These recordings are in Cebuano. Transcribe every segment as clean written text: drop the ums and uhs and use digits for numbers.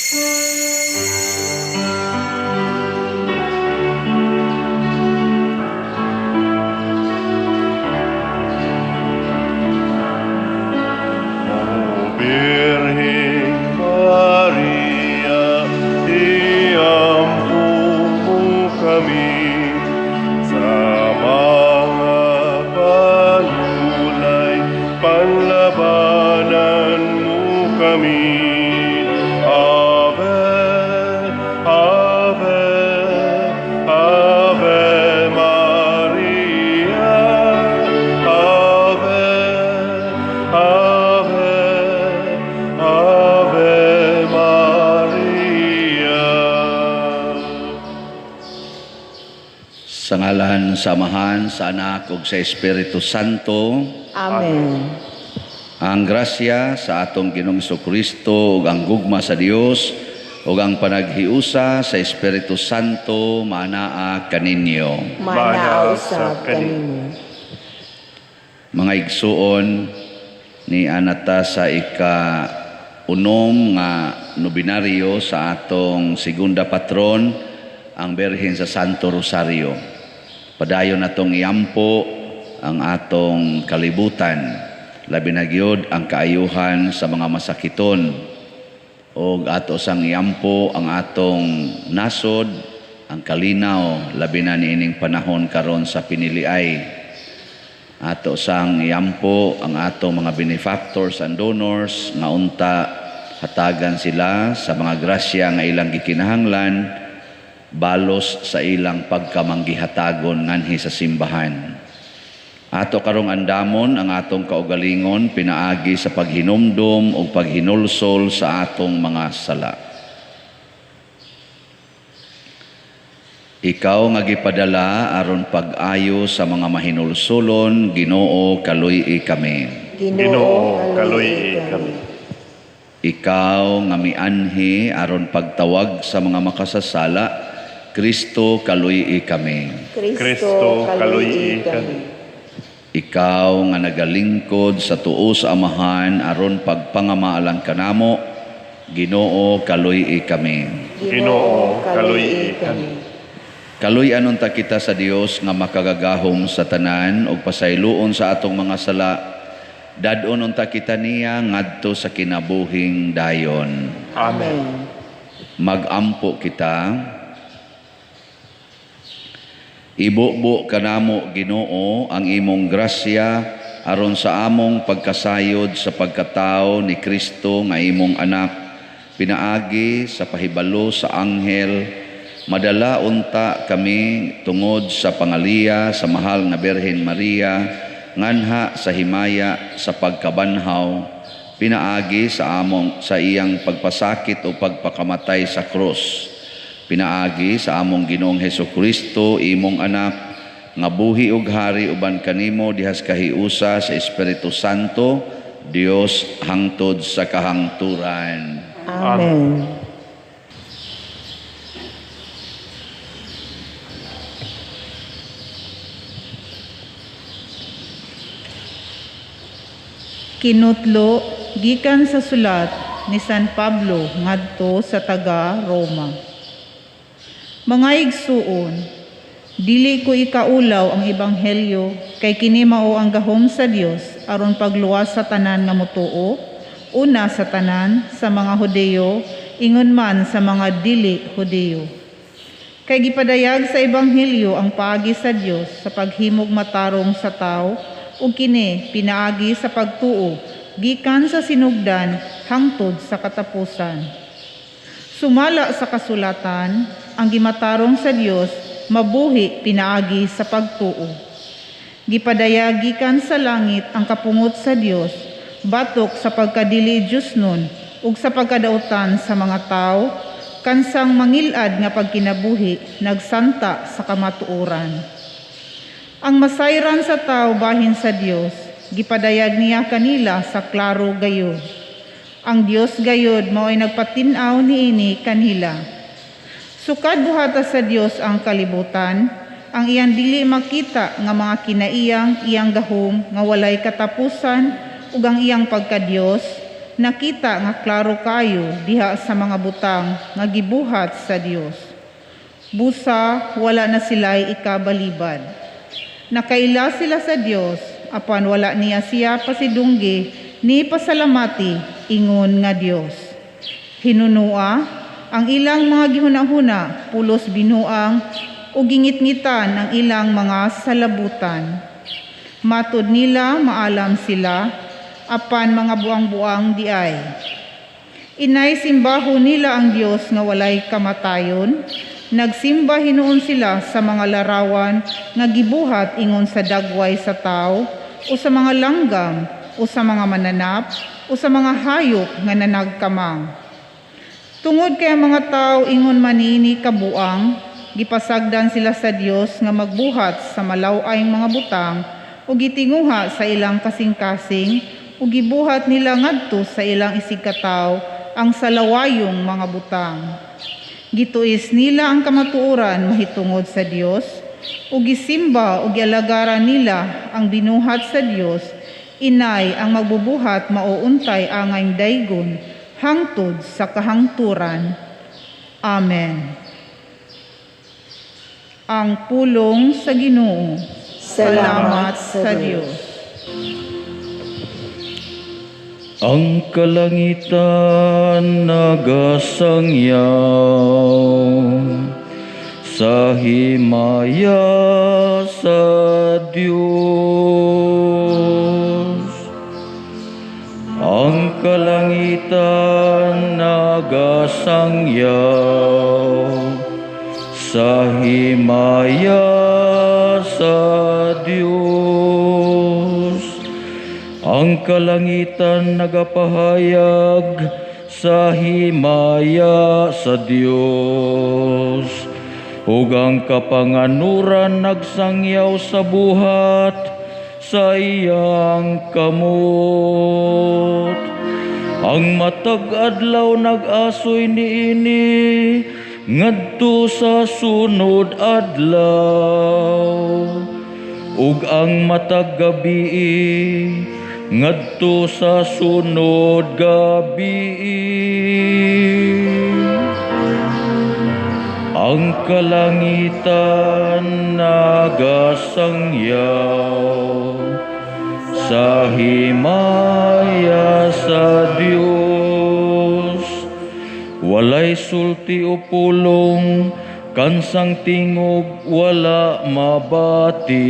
O Birheng Maria, iampo mo kami sa mga panulay, panlabanan mo kami. Ave, Ave, Ave Maria, Ave, Ave, Ave Maria. Sa ngalan sa Amahan, sa Anak ug sa Espiritu Santo. Amen. Ang grasya sa atong Ginoong Kristo ug ang gugma sa Dios ug ang panaghiusa sa Espiritu Santo maanaa kaninyo. Maanaa usab kaninyo. Mga igsuon, ni anata sa ika-unom nga nobinaryo sa atong segunda patron, ang Birhen sa Santo Rosario. Padayon natong iampo ang atong kalibutan, labi na gyud ang kaayuhan sa mga masakiton, og ato sang iampo ang atong nasod, ang kalinaw, labi na niining panahon karon sa piniliay. Ato sang iampo ang atong mga benefactors and donors nga unta hatagan sila sa mga grasya nga ilang gikinahanglan balos sa ilang pagkamanggihatagon nganhi sa simbahan. Ato karong andamon ang atong kaugalingon pinaagi sa paghinumdum o paghinulsol sa atong mga sala. Ikaw nga gipadala aron pag-ayo sa mga mahinulsolon, Ginoo, kaluy-i kami. Ginoo, kaluy-i kami. Ikaw nga mianhi aron pagtawag sa mga makasasala, Kristo, kaluy-i kami. Kristo, kaluy-i kami. Ikaw nga nagalingkod sa tuo sa Amahan aron pagpangamaalang kanamo, Ginoo, kaluy-i kami. Ginoo, kaluy-i kami. Kaluy-anon ta kita sa Dios nga makagagahom sa tanan ug pasayloon sa atong mga sala. Dad-on unta kita niya ngadto sa kinabuhing dayon. Amen. Magampo kita. Ibubo kanamo, Ginoo, ang imong grasya aron sa among pagkasayod sa pagkatao ni Kristo nga imong anak, pinaagi sa pahibalo sa anghel, madala unta kami tungod sa pangaliya sa mahal nga Birhen Maria, nganha sa himaya sa pagkabanhaw, pinaagi sa among sa iyang pagpasakit o pagpakamatay sa krus, pinaagi sa among Ginoong Hesukristo, imong anak, nga buhi ug hari uban kanimo dihas kahiusa sa Espiritu Santo, Dios hangtod sa kahangturan. Amen. Kinutlo gikan sa sulat ni San Pablo ngadto sa taga Roma. Mga igsuon, dili ko ikaulaw ang ebanghelyo kay kini mao ang gahom sa Dios aron pagluwas sa tanan nga motuo, una sa tanan sa mga Hudeyo, ingon man sa mga dili Hudeyo. Kay gipadayag sa ebanghelyo ang paagi sa Dios sa paghimog matarong sa tawo, ug kini pinaagi sa pagtuo gikan sa sinugdan hangtod sa katapusan. Sumala sa kasulatan, ang gimatarong sa Dios mabuhi pinaagi sa pagtuo. Gipadayag gikan sa langit ang kapungot sa Dios batok sa pagkadili Dios nun ug sa pagkadautan sa mga tawo kansang mangilad nga pagkinabuhi nagsanta sa kamatuoran. Ang masayran sa tao bahin sa Dios, gipadayag niya kanila sa klaro gayud. Ang Dios gayud mao'y nagpatin-aw niini kanila. Sukad buhata sa Dios ang kalibutan, ang iyang dili makita nga mga kinaiyang iyang gahom nga walay katapusan ug ang iyang pagkadios, Nakita nga klaro kayo diha sa mga butang nga gibuhat sa Dios. Busa wala na sila'y ikabalibad. Nakaila sila sa Dios, apan wala niya siya pasidunggi ni pasalamati ingon nga Dios. Hinunua ang ilang mga gihuna-huna, pulos binuang o gingitngitan ang ilang mga salabutan. Matud nila maalam sila, apan mga buang-buang diay. Inay simbaho nila ang Dios nga walay kamatayon. Nagsimba hinuon sila sa mga larawan nga gibuhat ingon sa dagway sa tao, o sa mga langgam, o sa mga mananap, o sa mga hayop nga nanagkamang. Tungod kay ang mga tao ingon manini kabuang, gipasagdan sila sa Dios nga magbuhat sa malaw-ay mga butang o gitinguha sa ilang kasing-kasing o gibuhat nila ngadto sa ilang isigkatawo ang salawayong mga butang. Gituis nila ang kamatuoran mahitungod sa Dios o gisimba o gialagaran nila ang binuhat sa Dios, inay ang magbubuhat mauuntay angay daygon hangtod sa kahangturan. Amen. Ang pulong sa Ginoo. Salamat sa Dios. Ang kalangitan nagasangyaw sa himaya sa Dios. Ang kalangitan nagasangyaw sa himaya sa Dios. Ang kalangitan nagapahayag sa himaya sa Dios. Ug ang kapanganuran nagsangyaw sa buhat sa iyang kamot. Ang matag adlaw nag-asoy niini ngadto sa sunod adlaw. Ug ang matag gabii ngadto sa sunod gabii. Ang kalangitan nagasangyaw sa himaya sa Dios. Walay sulti o pulong, kansang tingog wala mabati.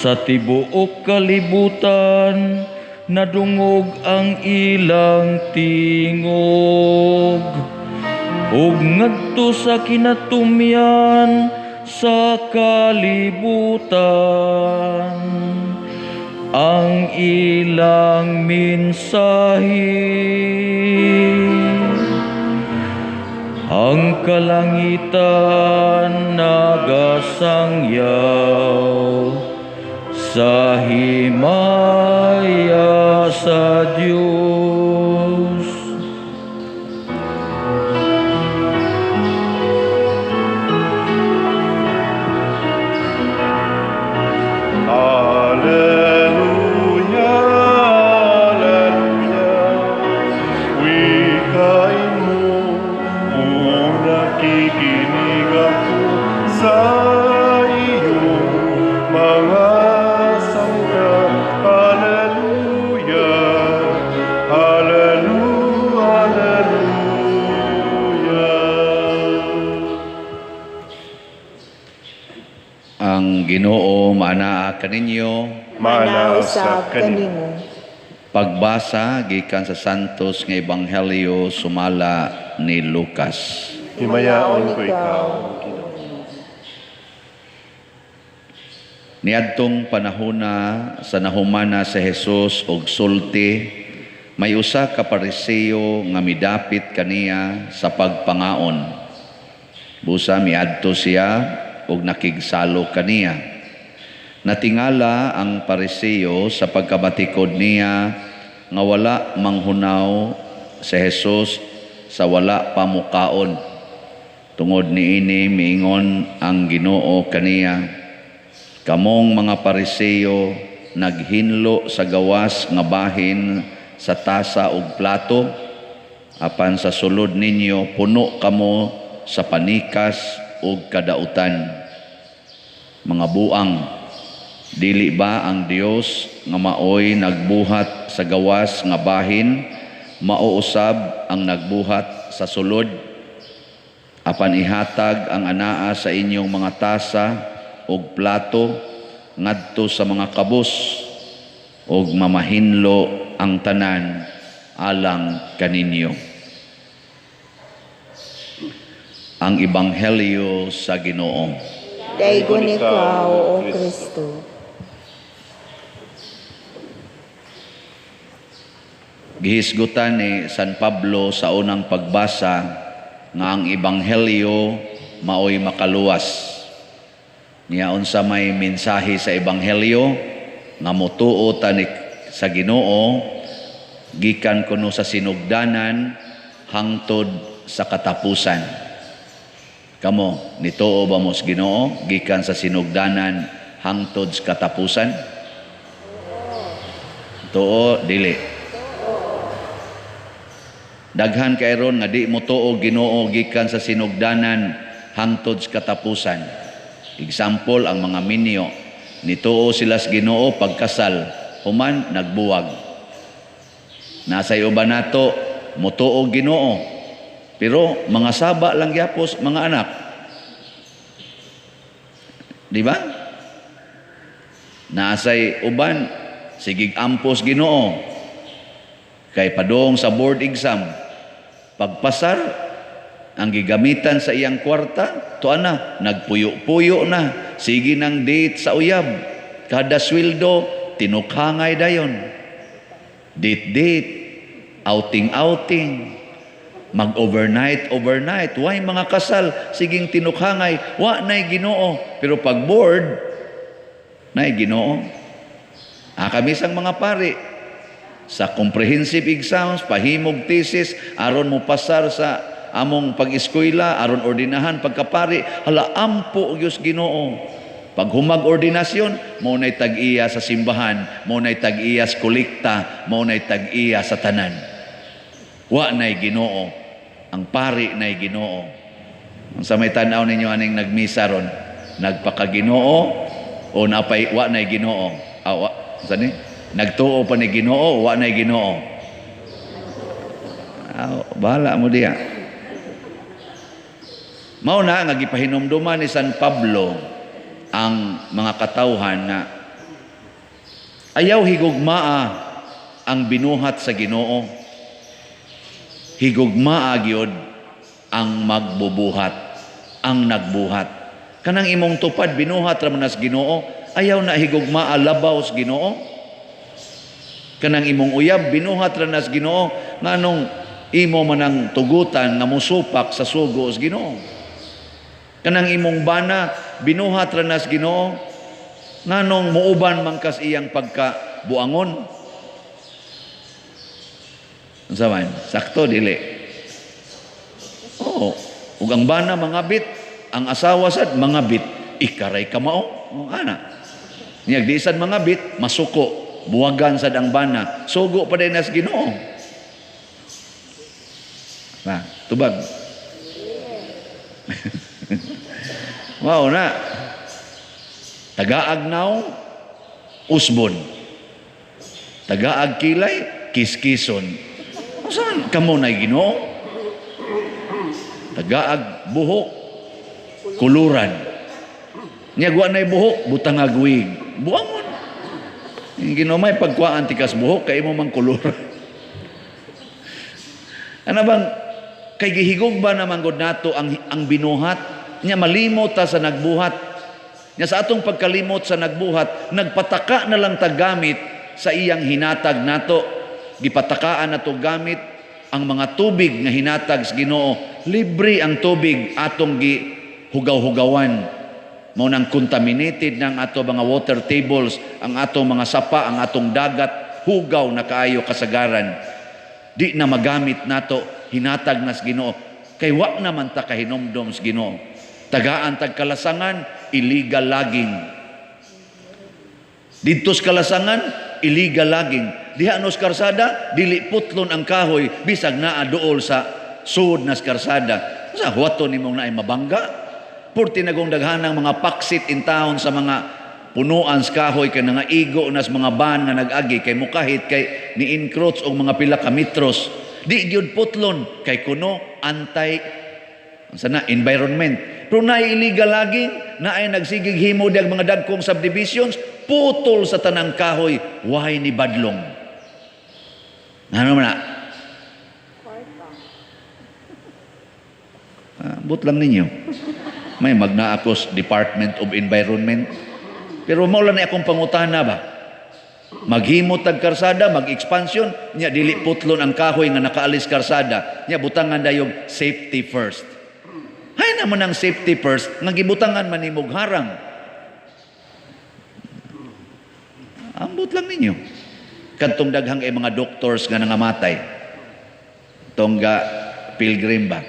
Sa tibuok kalibutan, nadungog ang ilang tingog. Ug ngadto sa kinatumyan sa kalibutan, ang ilang mensahe. Ang kalangitan nagasangyaw sa himaya sa Dios. Alleluia, alleluia. Wikain mo, kung nakikinig ako sa iyong mga salita. Alleluia, alleluia, alleluia. Ang Ginoo maanaa kaninyo. Mana usab kanimo. Pagbasa gikan sa Santos nga Ebanghelyo sumala ni Lucas. Himayaon ko ikaw, Ginoo. Niadtong panahona sa nahumana sa Jesus og sulti, may usa ka Pariseo nga midapit kaniya sa pagpangaon. Busa miadto siya og nakigsalo kaniya. Natingala ang Pariseo sa pagkabatikod niya nga wala manghunaw si Jesus sa wala pamukaon. Tungod niini miingon ang Ginoo kaniya, kamong mga Pariseo naghinlo sa gawas nga bahin sa tasa ug plato, apan sa sulod ninyo puno kamo sa panikas ug kadautan. Mga buang, dili ba ang Dios nga maoy nagbuhat sa gawas nga bahin mao usab ang nagbuhat sa sulod? Apan ihatag ang anaa sa inyong mga tasa ug plato ngadto sa mga kabus, ug mamahinlo ang tanan alang kaninyo. Ang Ebanghelyo sa Ginoo. Daigon ikaw, O Kristo. Gihisgutan ni San Pablo sa unang pagbasa nga ang Ebanghelyo maoy makaluwas. Niya unsa may mensahe sa Ebanghelyo nga motuo ta ni sa Ginoo gikan kuno sa sinugdanan hangtod sa katapusan. Kamo, nituo ba mo sa Ginoo gikan sa sinugdanan hangtod sa katapusan? Tuo dili. Daghan kay ron nga di mo tuo Ginoo gikan sa sinugdanan hangtod sa katapusan. Example, ang mga minyo, nituo sila sa Ginoo pagkasal, human nagbuwag. Nasa uban nato motuo Ginoo, pero mga saba lang gyapos mga anak. Di ba? Nasay uban sigig ampos Ginoo kay padung sa board exam, pagpasar ang gigamitan sa iyang kwarta, tuan na, nagpuyo-puyo na, sige nang date sa uyab, kada sweldo tinukhangay dayon. Date-date, outing-outing, mag-overnight, overnight. Why mga kasal, siging tinukhangay, wa na'y Ginoo. Pero pag board, na'y Ginoo. Kami sang mga pari, sa comprehensive exams, pahimog thesis, aron mo pasar sa among pag-eskwela, aron ordinahan pagkapari, hala ampo gyud Ginoo. Pag humag ordinasyon, mao na'y tag-iya sa simbahan, mao na'y tag-iya sa kolekta, mao na'y tag-iya sa tanan. Wa na'y Ginoo. Ang pari na'y Ginoo. Unsa may tan-aw ninyo aning nagmisa ron? Nagpakaginoo o napay wa na'y Ginoo? Wa, unsa ni? Nagtuo pa ni Ginoo, wa na'y Ginoo. Bahala mo diya. Mao na nga gipahinumduman ni San Pablo ang mga katawhan na ayaw higugmaa ang binuhat sa Ginoo. Higugmaa gyud ang magbubuhat, ang nagbuhat. Kanang imong tupad binuhat ra man sa Ginoo, ayaw na higugmaa labaw sa Ginoo. Kanang imong uyab binuhat ra na sa Ginoo, nganong imo man ang tugutan nga mosupak sa sugo sa Ginoo. Kanang imong bana binuhat ra na sa Ginoo, nganong muuban man kas iyang pagkabuangon. Unsa man? Sakto dili. Oo, ug ang bana mangabit, ang asawa sad mangabit, ikaray ka mao. O ana. Niyag di sad mangabit, masuko, buwagan sad ang bana, sugo pa din nas Ginoo. Na, tubag. Mao na. Tagaag naw, usbon. Tagaag kilay, kiskison. Saan kamo na Ginoo? Tagaag buhok, kuluran. Nya wa na'y buhok, butangag wig. Buangon. Yung Ginoo may pagkuhaan tikas buhok, kay imo mang kuluran. Ano bang, kay gihigog ba naman god nato ang binuhat? Nya malimot ta sa nagbuhat. Nya sa atong pagkalimot sa nagbuhat, nagpataka na lang tagamit sa iyang hinatag nato. Gipatakaan nato gamit ang mga tubig nga hinatag sa Ginoo. Libre ang tubig atong gihugaw-hugawan. Mao nang contaminated ng ato mga water tables, ang atong mga sapa, ang atong dagat, hugaw na kaayo kasagaran. Di na magamit nato, hinatag na sa Ginoo. Kay wa naman ta kahinomdom sa Ginoo. Tagaan tag kalasangan, illegal laging. Didto sa kalasangan, illegal logging. Diha no sa karsada, dili putlon ang kahoy bisag naa duol sa sud nas karsada. Sa huwato nimong naay mabangga? Purti nagong daghanang mga paksit in town sa mga punuan sa kahoy kay nangaigo nas mga ban nga nag-agi kay mukahit kay ni-encroach og mga pila ka metros. Di gyud putlon kay kuno anti sana environment. Pero naay illegal logging, naay nagsigig himo diag mga dagkong subdivisions, putol sa tanang kahoy, way ni badlong. Ano man na? But lang ninyo. May magna ako sa Department of Environment. Pero mao lang ni akong pangutana ba? Maghimo tag karsada, mag-expansion, nya dili putlon ang kahoy nga nakaalis karsada, nya butangan dayong safety first. Hay naman ang safety first, nga gibutangan man nimog harang. Ambot lang ninyo. Kadtong daghang ay mga doctors nga nangamatay. Tongga pilgrim ba?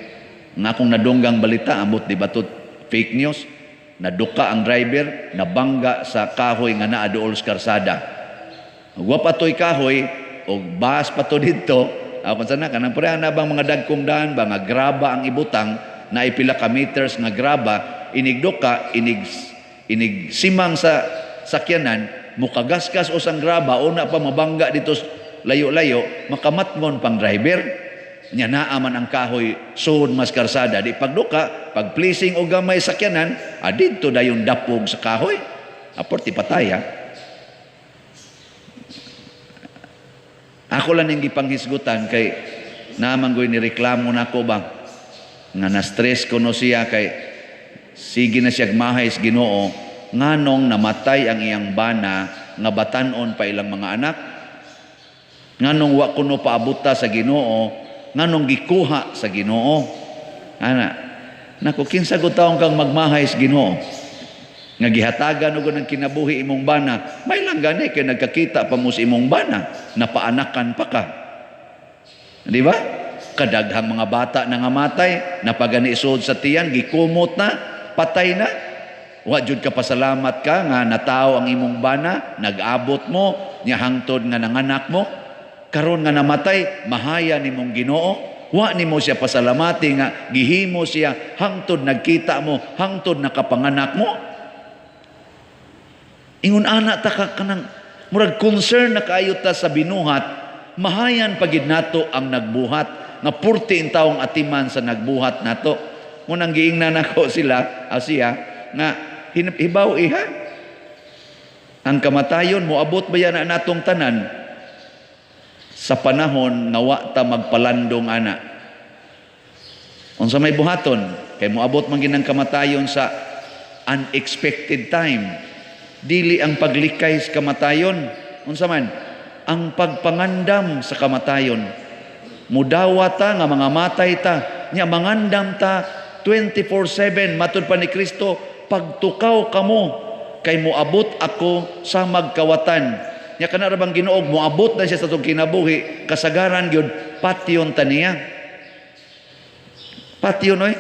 Nga akong nadunggang balita, ambot di ba to fake news? Naduka ang driver, nabangga sa kahoy nga naa duol sa karsada. Wa pa to'y kahoy, og bas pa to didto. Ako sana, kanang pareha na bang mga dagkong daan ba, nga graba ang ibutang, na pila ka meters nga graba, inigduka, inig simang sa sakyanan, mukagasgas o sang graba, una pa mabangga dito layo-layo, makamatngon pang driver. Nya naa man ang kahoy sud mas karsada. Di pagduka, pag pleasing o gamay sakyanan, didto dayon dapog sa kahoy. Aporti patay, ha? Ako lang ning gipanghisgutan kay naman goy nireklamo nako ba nga na-stress ko no siya kay sige na siya mahay sa Ginoo nganong namatay ang iyang bana nga batan-on pa ilang mga anak, nganong wa kuno paabuta sa Ginoo, nganong gikuha sa Ginoo. Ana, nako kinsa gud taong kang magmahay sa Ginoo nga gihatagan og ng kinabuhi imong bana, may lang gani kay nagkakita pa mo sa imong bana, napaanakan pa ka. Di ba? Kadaghang mga bata na ngamatay, napagani isod sa tiyan, gikumot na, patay na. Wa jud ka pasalamat ka nga natawo ang imong bana, nag-abot mo, nya hangtod nga nanganak mo. Karon nga namatay, mahaya nimong Ginoo. Wa nimo siya pasalamati nga gihimo siya hangtod nagkita mo, hangtod nakapanganak mo. Ingon ana ta ka kanang murag concern na kaayo ta sa binuhat, mahayan pagid nato ang nagbuhat nga purti in taong atiman sa nagbuhat nato. Munang giingnan nako sila, siya nga hibaw iha. Ang kamatayon moabot ba yan na natong tanan sa panahon nga wa ta magpalandong ana. Unsa may buhaton kay moabot man gid ang kamatayon sa unexpected time. Dili ang paglikay sa kamatayon, unsa man ang pagpangandam sa kamatayon. Mudawa ta nga mga matay ta, nya mangandam ta 24/7 matud pa ni Kristo, pagtukaw kamo kay moabot ako sa magkawatan. Nya kana ra bang Ginoo moabot na siya sa atong kinabuhi, kasagaran gyud patyon ta niya. Patyon oy.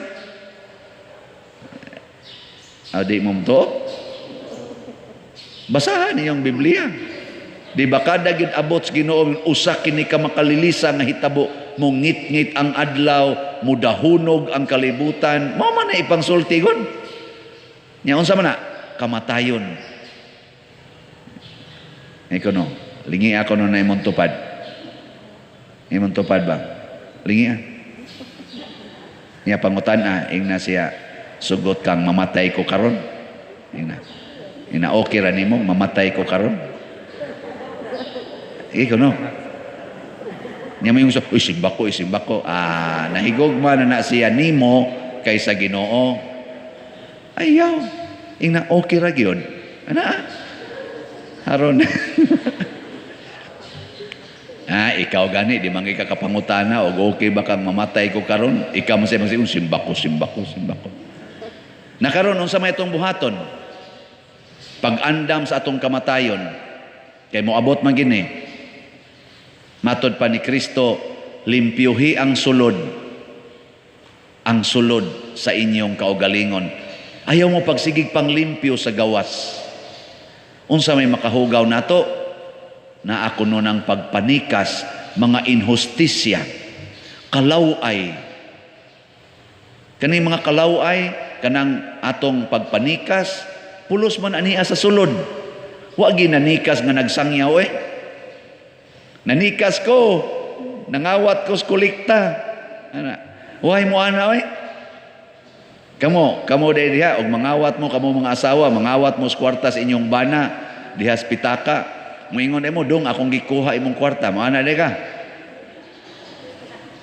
Adi mo to? Basahan niyong Biblia. Di ba kada gyud abot sa Ginoo usa kini ka makalilisa nga hitabo, mongit-ngit ang adlaw, mudahunog ang kalibutan. Mao man na ipangsulti gon. Nya unsa man na? Kamatayon. Iko no, lingi ako no na imong tupad. Imong tupad ba? Lingi ah. Nya pangutan-a, ingna siya, sugot kang mamatay ko karon. Ingna. Ina okay ra nimo mamatay ko karon. Iko no. Nya may usa, uy simba ko, simba ko. Ah, nahigugma na na siya nimo kaysa Ginoo. Ayaw. Ingna okay ra gyud. Ana. Haron. Ah, ikaw gani di man ka kapangutana og okay ba kang mamatay ko karon? Ikaw man say simba ko, simba ko, simba ko. Nakaron unsa may itong buhaton? Pag-andam sa atong kamatayon, kay moabot man gini. Matod pa ni Kristo, limpyuhi ang sulod sa inyong kaugalingon. Ayaw mo pagsigig panglimpyo sa gawas. Unsa may makahugaw nato? Naa kuno ng pagpanikas, mga inhustisya, kalaway. Kani mga kalaway, kanang atong pagpanikas, pulos man ania sa sulod. Wa ginanikas nga nagsangyaw eh. Nanikas ko, nangawat ko sa kolekta. Ana, way mo ana oy. Kamo, kamo day diha og mangawat mo kamo mga asawa, mangawat mo sa kwarta sa inyong bana diha sa pitaka. Moingon mo dong akong gikuha imong kwarta, mo ana day ka.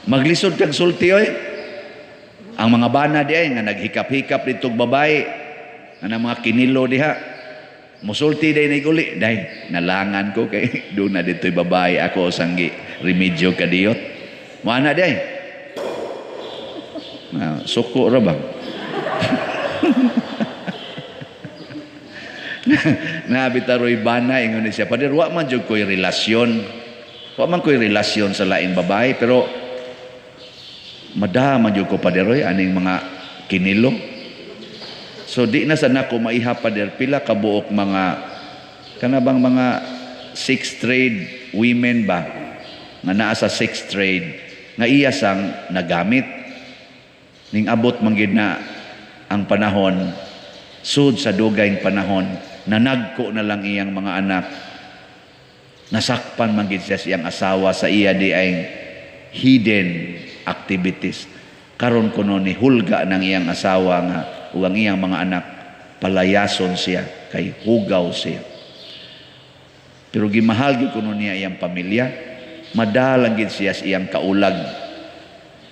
Maglisod kag sulti oy. Ang mga bana di ay nga naghikap-hikap ditog babae, nga mga kinilo diha. Musulti day na iguli, day nalangan ko kay doon na dito'y babae ako sanggi remedyo kadiyot. Mo ana day. Na, suko ra ba? Nabitaroy bana ingon ni siya, pader wa man jud ko'y relasyon. Wa man ko'y relasyon sa laing babae, pero madama jud ko paderoy aning mga kinilo. So di na sa nako maiha pader pila ka buok mga kana bang mga sex trade women ba nga naa sa sex trade nga iya sang nagamit ning abot man gid na ang panahon sud sa dugayng panahon nanagko na lang iyang mga anak, nasakpan man gid siya sa iyang asawa sa iya di ay hidden activities. Karon kuno ni hulga ng iyang asawa nga ug ang iyang mga anak palayason siya kay hugaw siya. Pero gimahal gyud kuno niya iyang pamilya, madalang gid siya sa iyang kaulag.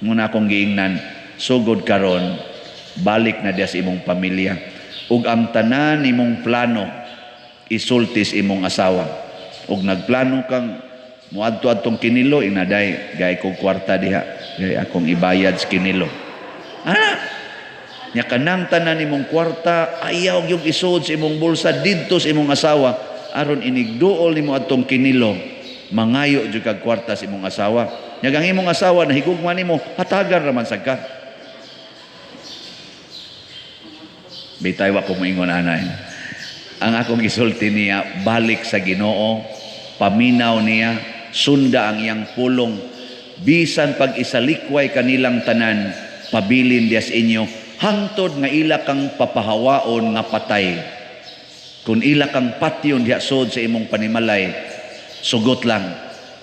Muna akong giingnan, sugod karon balik na diya sa imong pamilya. Ug ang tanan imong plano isultis imong asawa. Ug nagplano kang muadto adtong kinilo, inaday gay kog kwarta diha, gay akong ibayad sa kinilo. Ana, nya kanang tanan imong kwarta ayaw gyud isud sa imong bulsa didto sa imong asawa aron inigduol nimo adtong kinilo, mangayo jud kag kwarta sa imong asawa. Nya ang imong asawa nahigugma nimo, hatagan ra man sad ka. Bitay wa ko moingon anay. Ang akong gisulti niya, balik sa Ginoo, paminaw niya, sunda ang iyang pulong, bisan pag isalikway kanilang tanan, pabilin diya sa inyo, hangtod nga ila kang papahawaon nga patay. Kung ila kang patyon diha sod sa imong panimalay, sugot lang.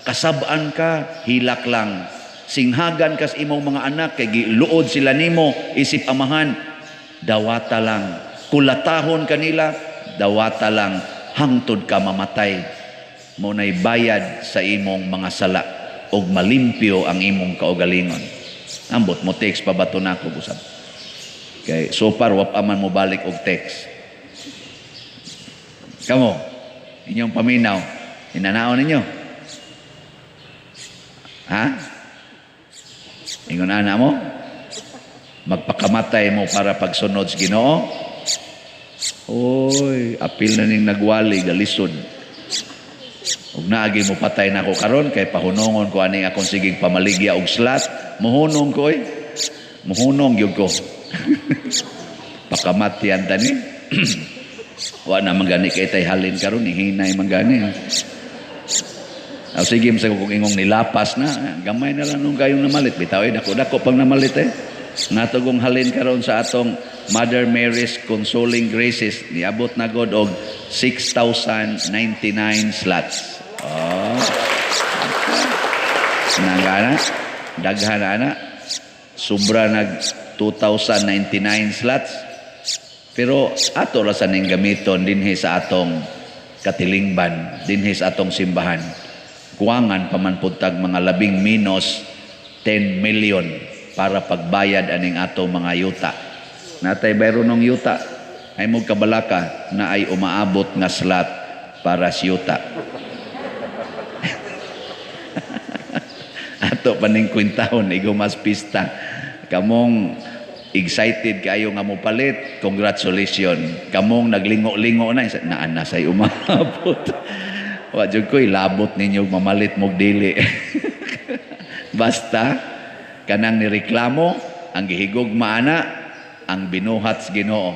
Kasab-an ka, hilak lang. Singhagan ka sa imong mga anak, kay giluod sila nimo, isip amahan, dawata lang. Kulatahon kanila, dawata lang. Hangtod ka mamatay. Muna'y bayad sa imong mga sala og malimpyo ang imong kaugalingon. Ambot mo text pa ba to nako usab? Kay so far wa pa man mo balik og text. Kamo, inyong paminaw, inanaon ninyo. Ha? Ingon ana mo? Magpakamatay mo para pagsunod sa Ginoo? Oy, apil na ning nagwali galisod. Ug naagi mo patay nako karon kay pahunongon ko ani akong sigig pamaligya og slot, muhunong ko oy. Muhunong gyud ko. Pakamatyan tani. Wa na man gani kay tay halin karon, hinay man gani. Aw sige sa kung ingong nilapas na, gamay na lang nung kayong namalit bitaw ay dako-dako pang namalit eh. Natugong halin karon sa atong Mother Mary's Consoling Graces, niabot na god og 6,099 slots. Oh. Nangana, daghan na ana. Sobra nag 2,099 slots. Pero ato ra sa ning gamiton dinhi sa atong katilingban, dinhi sa atong simbahan. Kuwangan pa man pud tag mga labing minus 10 million para pagbayad aning ato mga yuta. Natay bayro nung yuta, ay mo kabalaka na ay umaabot nga slot para sa yuta. Ato paning kwintahon, igumas pista. Kamong excited kayo nga mo palit, congratulations. Kamong naglingo-lingo na, naan na say umaabot. Wa jud ko'y labot ninyo mamalit mog dili. Basta kanang nireklamo, ang gihigugma ana, ang binuhat sa Ginoo.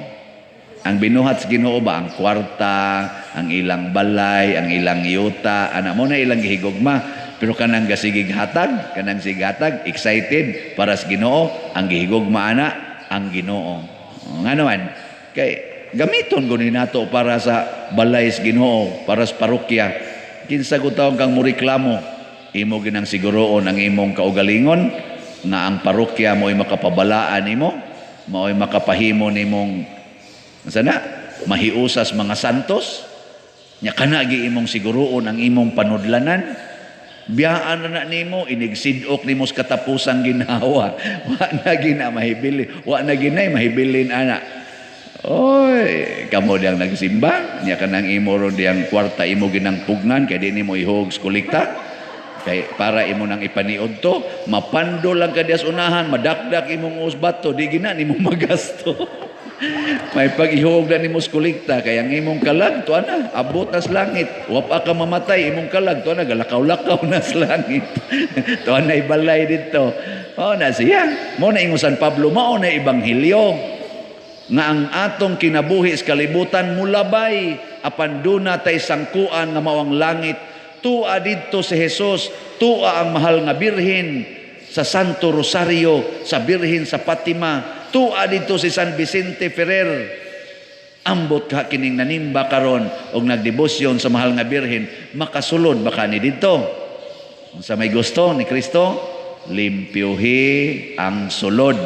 Ang binuhat sa Ginoo ba ang kwarta, ang ilang balay, ang ilang yuta, ana mo na ilang gihigugma. Pero kanang gasigig hatag, kanang sig hatag, excited para sa Ginoo, ang gihigugma ana ang Ginoo. Ngano man kay gamiton guni nato para sa balay sa Ginoo, para sa parokya. Kinsa ko taong kang moreklamo, imo ginang siguroon ang imong kaugalingon nga ang parokya mo'y makapabalaan nimo, mao'y makapahimo nimong sana mahiusas mga santos. Nya kana gi imong siguroon ang imong panudlanan. Biyaan na na nimo, inigsidok nimo sa katapusang ginhawa. Wa na gina mahibili, wa na ginay mahibilin ana. Oy, kamo diyang nagsimba, nya kanang imo ron diyang kwarta imo ginang pugnan kay di nimo ihog sa kolekta. Kay para imo nang ipaniod to, mapando lang ka diya sa unahan, madakdak imong usbat to, di gina nimo magasto. May pag-ihog na nimo sa kolekta, kay ang imong kalag tuwa na, abot na sa langit. Wa pa ka mamatay, imong kalag tuwa na, galakaw-lakaw na sa langit. Tuwa na ibalay dito. Mao na siya. Mao na ingon San Pablo, mao na ebanghelyo nga ang atong kinabuhi sa kalibutan mulabay apan duna tay sangkuan nga mao ang langit. Tua didto si Jesus, tua ang mahal nga birhen sa Santo Rosario, sa Birhen sa Fatima, tua didto si San Vicente Ferrer. Ambot ka kining nanimba karon og nagdebosyon sa mahal nga birhen, makasulod baka ni didto. Unsa may gusto ni Kristo? Limpyuhi ang sulod,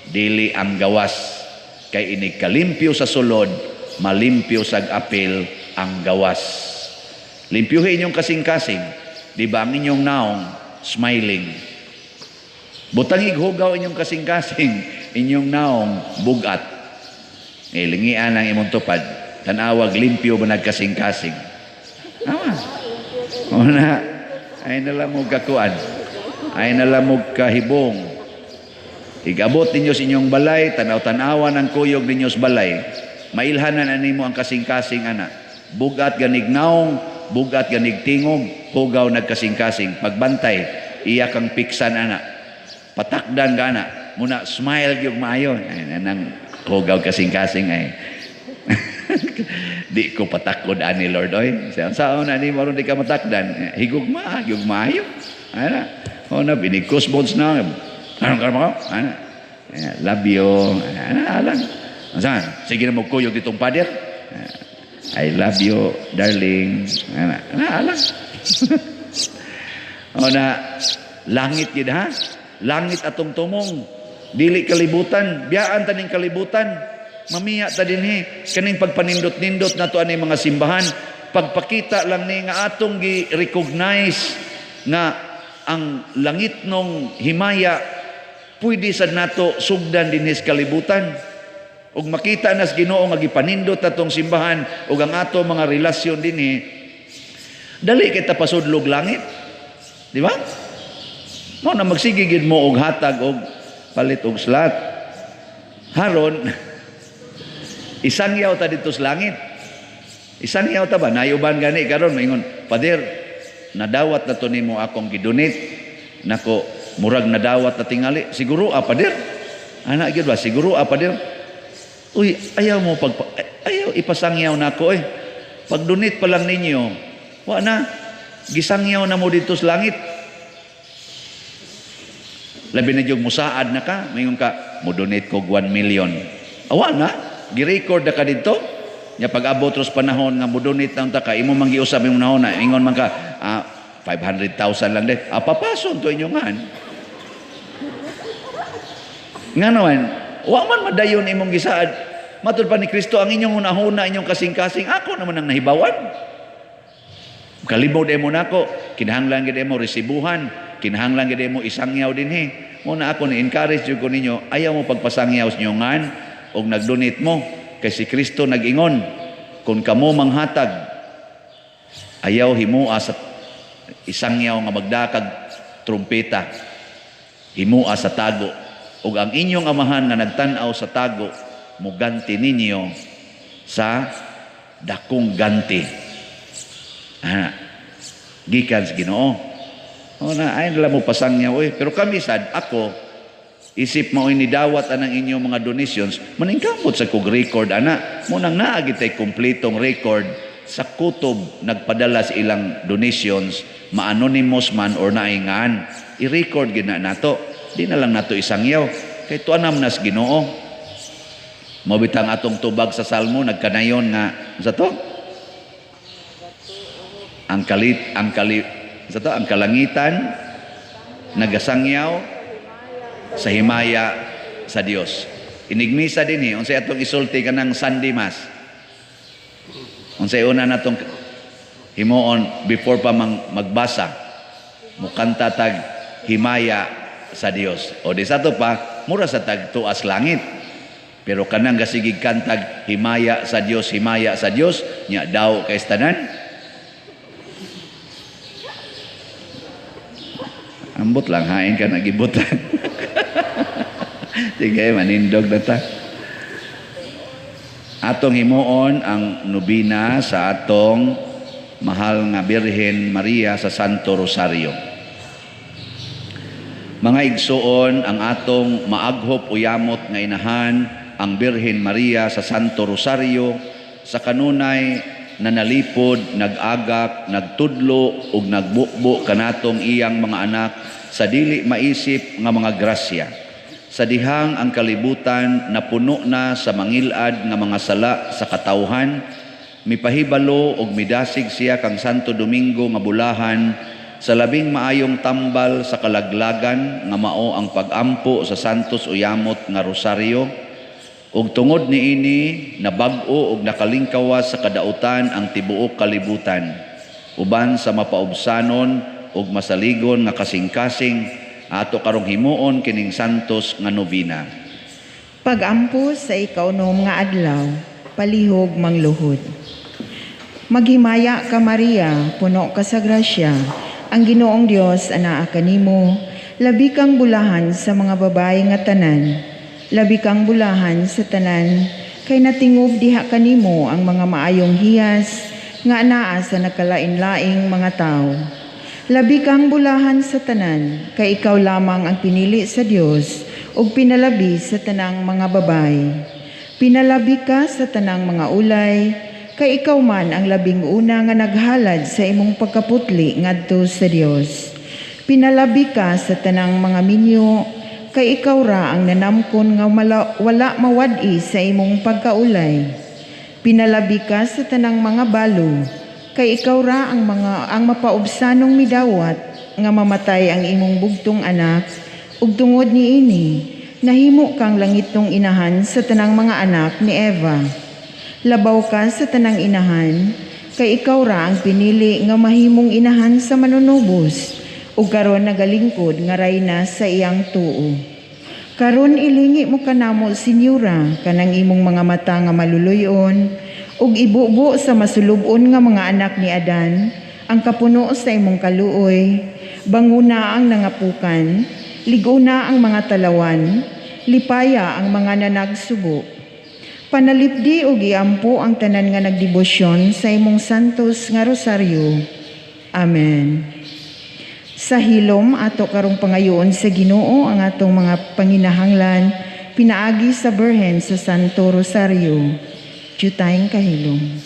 dili ang gawas. Kay inig kalimpyo sa sulod, malimpyo sag apil ang gawas. Limpyuhi inyong kasing-kasing, di ba ang inyong naong smiling. Butangig hugaw inyong kasing-kasing, inyong naong bugat. Lingian ang imong tupad, tanawag limpyo ba nagkasing-kasing. Tama. Una, ay nalamog kakuan, ay nalamog kahibong. Igabot ninyo sa inyong balay, tanaw-tanawan ang kuyog ninyo sa balay. Mailhanan animo ang kasing-kasing ana. Bugat ganig naong, bugat ganig tingog, hugaw nagkasing-kasing. Pagbantay, iya kang piksan ana. Patakdan ka ana. Muna smile gyud maayo. Ay, nanang hugaw kasing-kasing ay. Di ko patakod ani Lord oy. Sa saon ani maron di ka matakdan. Higugma, higug maayo. Ana. Ona binig kusbons na. Karon karon mo? Ana. Love you. Ana alang. Saan? Sige na mo kuyog ditong pader. I love you, darling. Ana, ana alang. Ona langit gid ha. Langit atong tumong. Dili kalibutan, biyaan taning kalibutan. Mamiya ta dinhi kaning pagpanindot-nindot nato ani mga simbahan, pagpakita lang ni nga atong gi-recognize nga ang langit nong himaya pwede sad nato sugdan dinhi sa kalibutan. Ug makita nas Ginoo nga gipanindot atong simbahan ug ang ato mga relasyon dinhi, dali kita pasudlog langit. Di ba? Mao na magsige gid mo og hatag og palit og slot. Haron isangyaw ta dito sa langit. Isangyaw ta ba? Nayuban gani karon maingon, Pader, nadawat na to nimo akong gidonate. Nako, murag nadawat na tingali. Siguro Pader. Ana gyud ba? Siguro Pader. Uy, ayaw mo pag ayaw ipasangyaw nako eh. Pag-donate pa lang ninyo, wa na gisangyaw na mo dito sa langit. Labi na jud musaad na ka, maingon ka, mo donate ko 1 million. Awa na, gi-record na ka dito. Nya pag-abot ros panahon nga mo donate na unta ka, imo man giusab imong nahon na, ingon man ka, 500,000 lang din. Papason to inyo ngan. Nga naman, wa man madayon imong gisaad. Matud pa ni Kristo, ang inyong hunahuna, inyong kasing-kasing, ako naman ang nahibawan. Kalimod mo nako, kinahanglan gid mo resibuhan, kinahanglan gid mo isangyaw dinhi. Mo na ako ni-encourage jud ko ninyo, ayaw mo pagpasangyaw sa inyong ngan og nagdonate mo kay si Kristo nag-ingon, kung kamo manghatag, ayaw himua sa isangyaw nga magdakag trumpeta, himua sa tago. Ug ang inyong amahan nga nagtan-aw sa tago, muganti ninyo sa dakong ganti. Gikan sa Ginoo. O na, ay nila mo pasangyaw, oy. Pero kami sad, ako, Isip mao ni dawat anang inyong mga donations, maningkamot sa kog record ana. Mao nang naa gitay kompletong record sa kutob nagpadala sa ilang donations, ma-anonymous man or naingan. I-record gid na nato. Di na lang nato isangyaw. Kay tuanam nas Ginoo. Mao bitang atong tubag sa Salmo nagkanayon nga sa to? Ang kalit, ang kali, sa to, ang kalangitan nagasangyaw sa himaya sa Dios. Inigmisa dinhi unsay atong isulti kanang Sunday Mass. Unsay una natong himuon before pa mang magbasa, mukanta tag himaya sa Dios. O di sa to pa mura sa tag tuas langit. Pero kanang gasigig kantag himaya sa Dios, himaya sa Dios, nya daw kay tanan. Ambot lang hain ka nagibutan. Sige, manindog na ta. Atong himuon ang nobina sa atong mahal nga Birhen Maria sa Santo Rosario. Mga igsuon, ang atong maaghop o yamot nga inahan, ang Birhen Maria sa Santo Rosario, sa kanunay nanalipod, nag-agak, nagtudlo ug nagbukbo kanatong iyang mga anak sa dili maisip nga mga grasya. Sa dihang ang kalibutan napuno na sa mangilad nga mga sala sa katawhan, mipahibalo og midasig siya kang Santo Domingo nga bulahan sa labing maayong tambal sa kalaglagan nga mao ang pag-ampo sa Santos Uyamot nga Rosaryo. Ug tungod niini nabag-o og nakalingkawas sa kadautan ang tibuok kalibutan uban sa mapaubsanon ug masaligon nga kasing-kasing ato karong himuon kining Santos nga nobina. Pag-ampo sa ikaunom nga adlaw, palihog mangluhod. Maghimaya ka Maria, puno ka sa grasya, ang Ginoong Dios anaa kanimo, labi kang bulahan sa mga babae nga tanan. Labi kang bulahan sa tanan, kay natingob diha kanimo ang mga maayong hiyas nga anaa sa nagkalain-laing mga tawo. Labi kang bulahan sa tanan, kay ikaw lamang ang pinili sa Dios ug pinalabi sa tanang mga babae. Pinalabi ka sa tanang mga ulay, kay ikaw man ang labing una nga naghalad sa imong pagkaputli ngadto sa Dios. Pinalabi ka sa tanang mga minyo, kay ikaw ra ang nanamkon nga wala mawad-i sa imong pagkaulay. Pinalabi ka sa tanang mga balo, kay ikaw ra ang mapaubsanong midawat nga mamatay ang imong bugtong anak, ug tungod niini nahimo kang langitnong inahan sa tanang mga anak ni Eva. Labaw ka sa tanang inahan, kay ikaw ra ang pinili nga mahimong inahan sa manunubos, ug karon nagalingkod nga rayna sa iyang tuo. Karon ilingi mo kanamo, Senyora, kanang imong mga mata nga maluluyon, ug ibubo sa masulub-on nga mga anak ni Adan ang kapuno sa imong kaluoy. Banguna ang nangapukan, liguna ang mga talawan, lipaya ang mga nanagsubo. Panalipdi ug iampo ang tanan nga nagdebosyon sa imong santos nga rosaryo. Amen. Sa hilom ato karong pangayoon sa Ginoo ang atong mga panginahanglan pinaagi sa Birhen sa Santo Rosario. Diyutayng kahilom.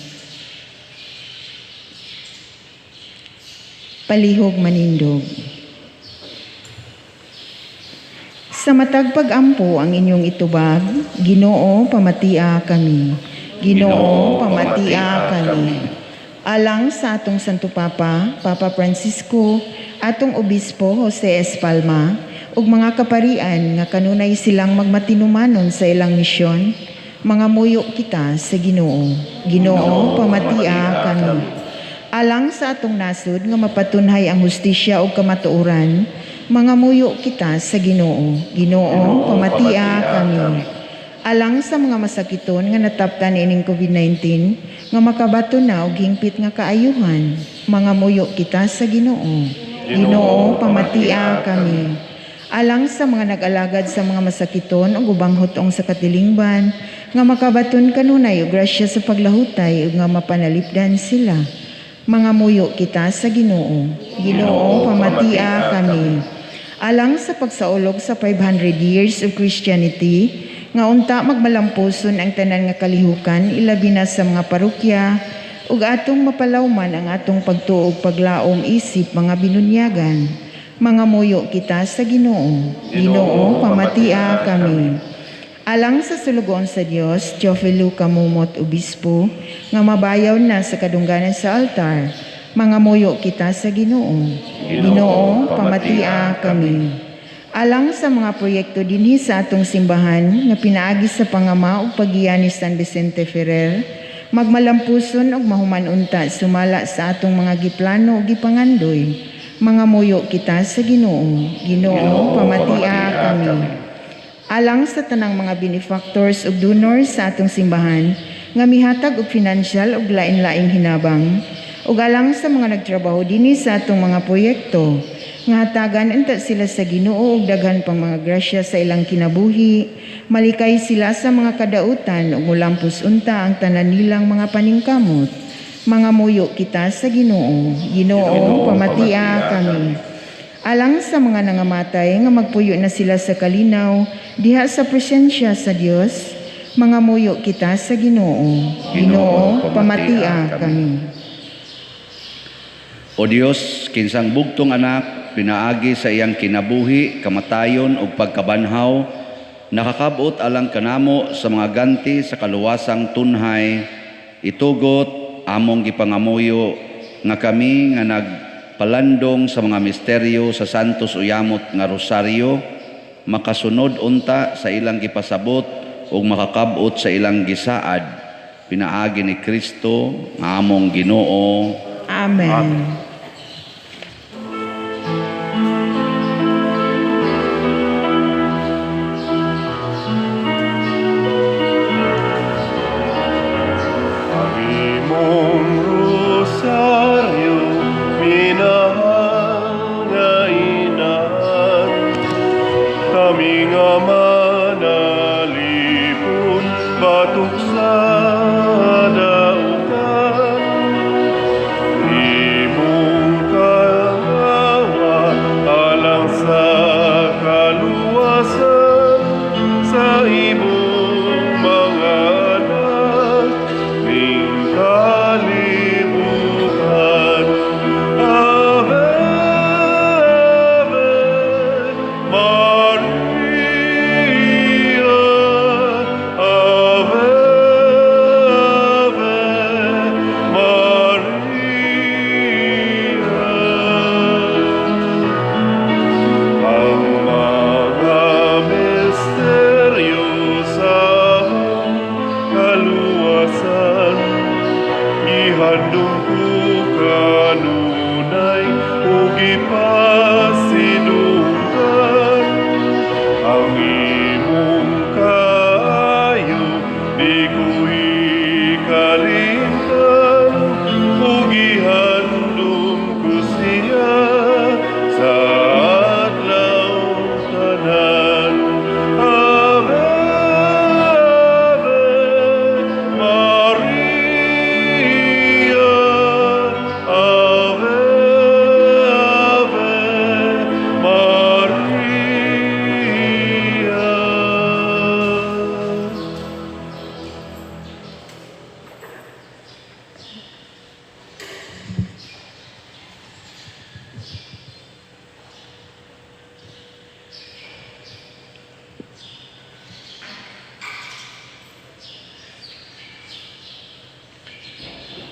Palihog manindog. Sa matag pag-ampo ang inyong itubag, Ginoo, pamatia kami. Ginoo, pamatia kami. Alang sa atong Santo Papa, Papa Francisco, atong Obispo Jose Espalma, ug mga kaparian nga kanunay silang magmatinumanon sa ilang misyon, mga muyo kita sa Ginoo. Ginoo, pamatia kami. Alang sa atong nasod nga mapatunhay ang hustisya ug kamatuoran, mga muyo kita sa Ginoo. Ginoo, pamatia kami. Alang sa mga masakiton nga nataptan ining COVID-19, nga makabato na og hingpit nga kaayuhan, mga muyo kita sa Ginoo. Ginoo, pamatia kami. Alang sa mga nag-alagad sa mga masakiton ug ubang hutong sa katilingban, nga makabaton kanunay og grasya sa paglahutay ug nga mapanalipdan sila, mga muyo kita sa Ginoo. Ginoo, pamatia kami. Alang sa pagsaulog sa 500 years of Christianity, nga unta magmalampuson ang tanan nga kalihukan ilabi na sa mga parokya ug atong mapalawman ang atong pagtuo ug paglaom isip mga binunyagan. Mangamuyo kita sa Ginoo. Ginoo, pamatia kami. Alang sa sulugoon sa Dios, Teofilo Camomot Obispo, nga mabayaw na sa kadungganan sa altar, mangamuyo kita sa Ginoo. Ginoo, pamatia kami. Alang sa mga proyekto dinhi sa atong simbahan nga pinaagi sa pangama ug paggiya ni San Vicente Ferrer, magmalampuson ug mahuman unta sumala sa atong mga giplano ug gipangandoy. Mangamuyo kita sa Ginoo. Ginoo, pamatia kami. Alang sa tanang mga benefactors ug donors sa atong simbahan nga mihatag og financial ug lain-laing hinabang, ug alang sa mga nagtrabaho dinhi sa atong mga proyekto, nga hatagan unta sila sa Ginoo og daghan pang mga grasya sa ilang kinabuhi, malikay sila sa mga kadautan ug mulampos unta ang tanan nilang mga paningkamot. Mangamuyo kita sa Ginoo. Ginoo, pamatia kami. Alang sa mga nangamatay nga magpuyo na sila sa kalinaw diha sa presensya sa Dios, mangamuyo kita sa Ginoo. Ginoo, pamatia kami. O Dios, kinsang bugtong anak, pinaagi sa iyang kinabuhi, kamatayon ug pagkabanhaw, nakakabot alang kanamo sa mga ganti sa kaluwasang tunhay, itugot among gipangamuyo nga kami nga nagpalandong sa mga misteryo sa Santos Uyamot nga Rosaryo, makasunod unta sa ilang gipasabot ug makakabot sa ilang gisaad, pinaagi ni Kristo nga among Ginoo. Amen. Amen. Ang imong rosaryo, minahal nga inahan, kami nga manalipon, batok sa dautan. Imong kaawa, alang sa kaluwasan, sa imong mga anak, ning kalibutan. Ave, Ave, Maria, Ave, Ave, Maria. Ang mga misteryo sa kaluwasan, gihandom ko kanunay ug gipasidunggan. Ang imong kaayo di ko ikalimtan, ug gihandom ko siya sa adlaw tanan. Ave, Ave, Maria, Ave, Ave, Maria.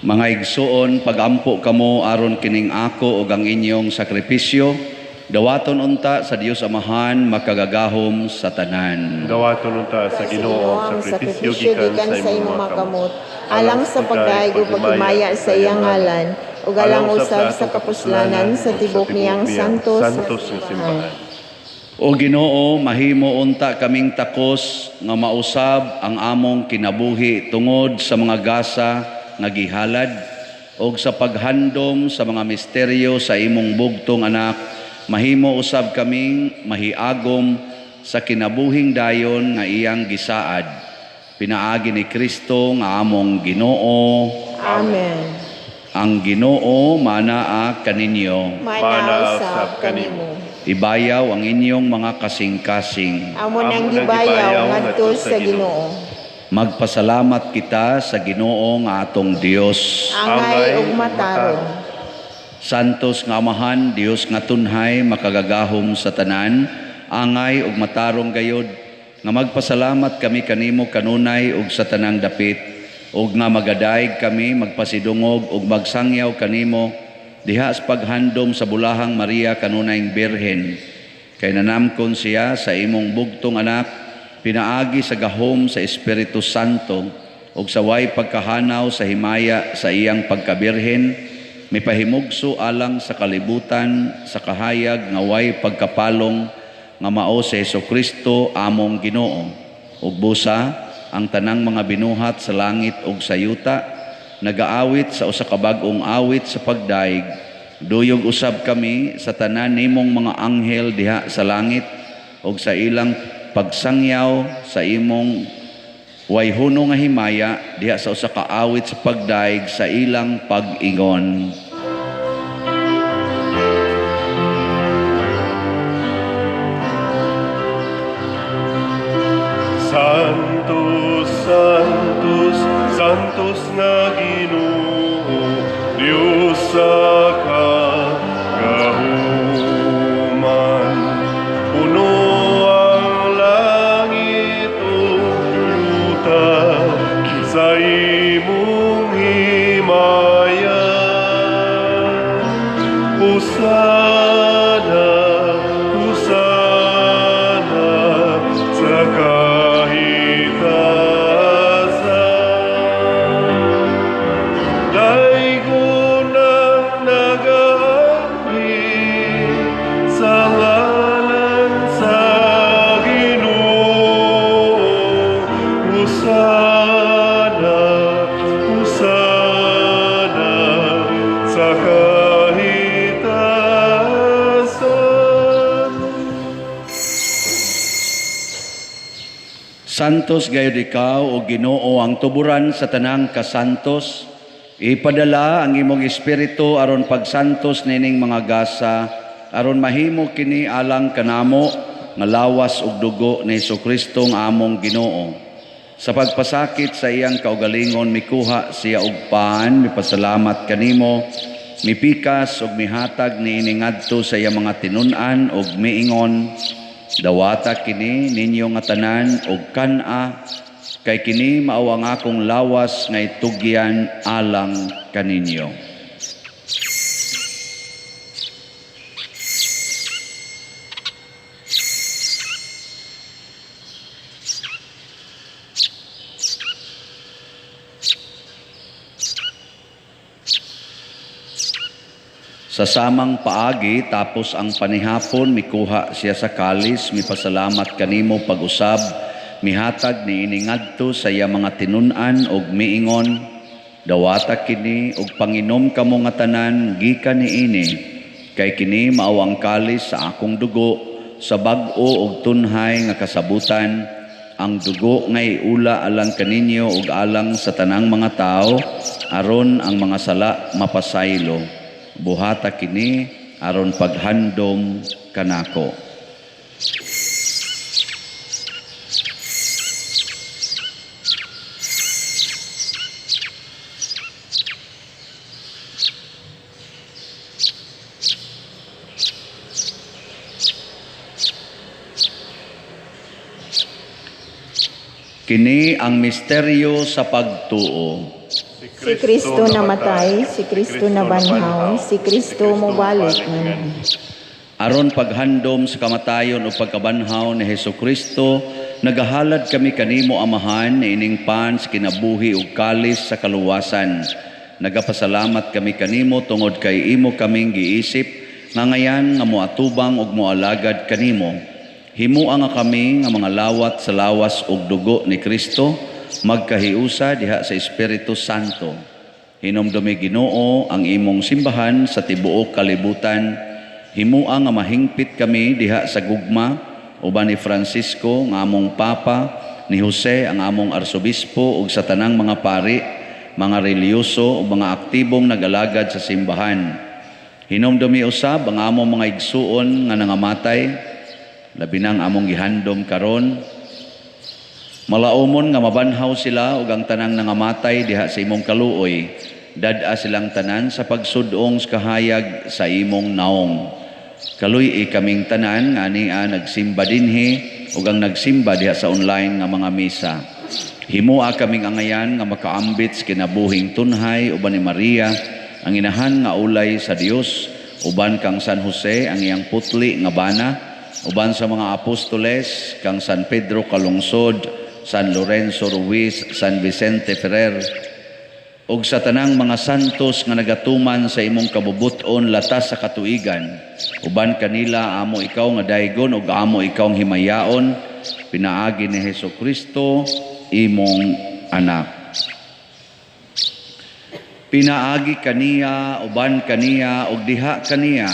Mga igsuon, pagampo kamo aron kining ako ug ang inyong sakripisyo, dawaton unta sa Dios Amahan makagagahom sa tanan. Dawaton unta sa Ginoo ang sakripisyo gikan sa imong mga kamot, alang sa pagdayeg ug paghimaya sa iyang ngalan, ug alang usab sa kapuslanan sa tibok niyang santos santos nga simbahan. O Ginoo, mahimo unta kaming takos nga mausab ang among kinabuhi tungod sa mga gasa nga gihalad og sa paghandom sa mga misteryo sa imong bugtong anak, mahimo usab kaming mahiagom sa kinabuhing dayon nga iyang gisaad. Pinaagi ni Kristo nga among Ginoo. Amen. Ang Ginoo manaa kaninyo. Mana usab kanimo. Ibayaw ang inyong mga kasing-kasing. Amo nang gibayaw ngadto sa Ginoo. Magpasalamat kita sa Ginoo nga atong Dios. Angay ug matarong. Santos nga Amahan, Dios nga tunhay, makagagahom sa tanan, angay ug matarong gayod, nga magpasalamat kami kanimo kanunay ug sa tanang dapit, ug nga magadayeg kami, magpasidungog ug magsangyaw kanimo diha sa paghandom sa bulahang Maria kanunayng Birhen. Kay nanamkon siya sa imong bugtong anak, pinaagi sa gahom sa Espiritu Santo, ug sa way pagkahanaw sa himaya sa iyang pagkabirhen, mipahimugso alang sa kalibutan sa kahayag nga way pagkapalong nga mao si Hesukristo among Ginoo. Ug busa ang tanang mga binuhat sa langit ug sa yuta nagaawit sa usa ka bag-ong awit sa pagdaig. Duyog usab kami sa tanan nimong mga anghel diha sa langit ug sa ilang pagsangyaw sa imong way huno nga himaya diha sa usa ka awit sa pagdaig sa ilang pag-ingon. Santos, Santos, Santos nga Ginoo, Dios sa kagahuman. Puno ang langit ug yuta sa imong himaya. Hosana, Hosana sa kahitasan. Daygon ang nagaanhi sa ngalan sa Ginoo. Hosana, Hosana sa kahitasan. Santos gayud ikaw o Ginoo ang tuburan sa tanang kasantos. Ipadala ang imong espiritu aron pagsantos nining mga gasa, aron mahimo kini alang kanamo nga lawas ug dugo ni Hesukristo nga among Ginoo. Sa pagpasakit sa iyang kaugalingon mikuha siya og pan, mipasalamat kanimo, mipikas ug mihatag niini ngadto sa iyang mga tinun-an ug miingon, dawata kini ninyo nga tanan ug kan-a, kay kini mao ang akong lawas nga itugyan alang kaninyo. Sa samang paagi, tapos ang panihapon, mikuha siya sa kalis, mipasalamat kanimo pag-usab, mihatag niini ngadto sa iya mga tinun-an og miingon, dawata kini og panginom kamo nga tanan gikan niini, kay kini mao ang kalis sa akong dugo, sa bag-o og tunhay nga kasabutan, ang dugo nga iula alang kaninyo ug alang sa tanang mga tawo, aron ang mga sala mapasaylo. Buhata kini aron paghandom kanako. Kini ang misteryo sa pagtuo. Si Kristo namatay, si Kristo nabanhaw, si Kristo mobalik nganhi. Aron paghandom sa kamatayon o pagkabanhaw ni Hesukristo, nagahalad kami kanimo Amahan niining pan sa kinabuhi ug kalis sa kaluwasan. Nagapasalamat kami kanimo tungod kay imo kaming giisip nga ngayan nga moatubang ug moalagad kanimo. Himua nga kami nga mga lawat sa lawas ug dugo ni Kristo, magkahiusa diha sa Espiritu Santo. Hinumdumi Ginoo ang imong simbahan sa tibuok kalibutan. Himua nga mahingpit kami diha sa gugma uban ni Francisco nga among Papa, ni Jose ang among Arsobispo ug sa tanang mga pari, mga relihiyoso ug mga aktibong nagalagad sa simbahan. Hinumdumi usab ang among mga igsuon nga nangamatay, labi nang among gihandom karon. Malaumon nga mabanhaw sila ug ang tanang nangamatay diha sa imong kaluoy, dad-a silang tanan sa pagsudong sa kahayag sa imong naong. Kaluy-i kaming tanan nga ania nagsimba dinhi ug ang nagsimba diha sa online nga mga misa. Himoa kaming angayan nga makaambit sa kinabuhing tunhay uban ni Maria, ang inahan nga ulay sa Dios, uban kang San Jose ang iyang putli nga bana, uban sa mga apostoles kang San Pedro Calungsod, San Lorenzo Ruiz, San Vicente Ferrer, ug sa tanang mga santos nga nagatuman sa imong kabubut-on latas sa katuigan, uban kanila amo ikaw nga daygon ug amo ikaw ang himayaon, pinaagi ni Hesus Kristo imong anak. Pinaagi kaniya, uban kaniya, ug diha kaniya,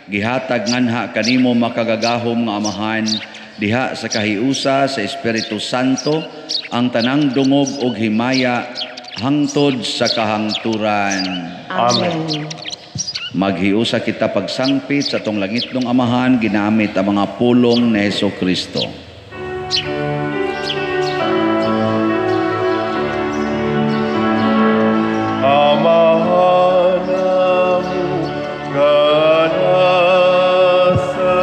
gihatag nganha kanimo makagagahom nga Amahan, diha sa kahiusa sa Espiritu Santo, ang tanang dungog ug himaya hangtod sa kahangturan. Amen. Maghiusa kita pagsangpit sa atong langitnong Amahan, ginamit ang mga pulong ni Hesus Kristo. Amahan namo nga nasa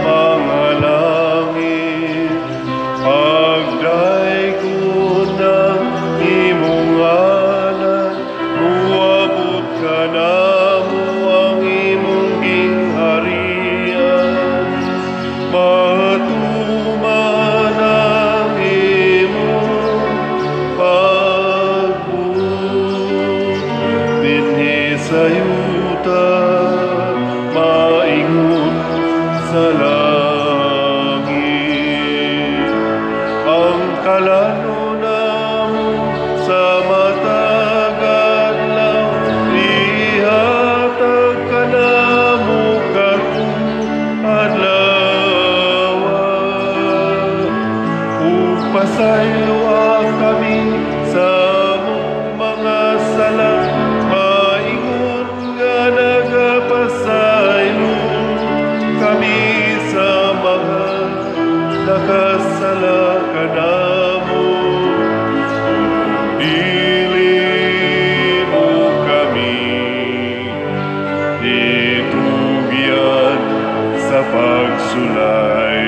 mga langit, pagdaygon ang imong ngalan, muabot kanamo ang imong gingharian, matuman ang imong pagbuot dinhi sa yuta, maingon sa langit. Ang kalano namo sa matag adlaw, ihatag kanamo karong adlaw. Ug pasayloa kami sa among mga sala, maingon nga nagapasaylo kami sa mga nakasala kanamo. Dili mo kami itugyan sa pagsulay,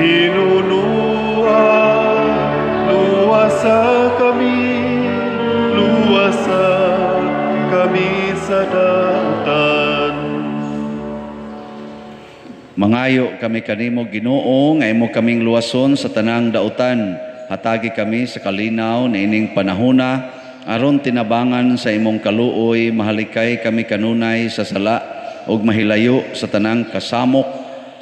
hinunua, luwasa kami, luwasa kami sa dautan. Mangayo kami kanimo Ginoo nga imo kaming luwason sa tanang dautan. Hatagi kami sa kalinaw niining panahona aron tinabangan sa imong kaluoy, mahalikay kami kanunay sa sala ug mahilayo sa tanang kasamok,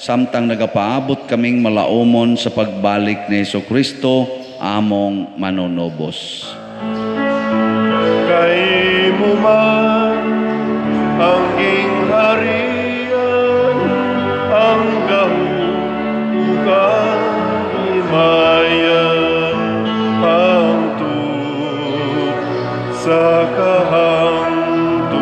samtang nagapaabot kaming malaumon sa pagbalik ni Hesukristo among manunubos. Kay mo man ang gingharian, ang gahom ug ang himaya, hangtod sa kahangturan.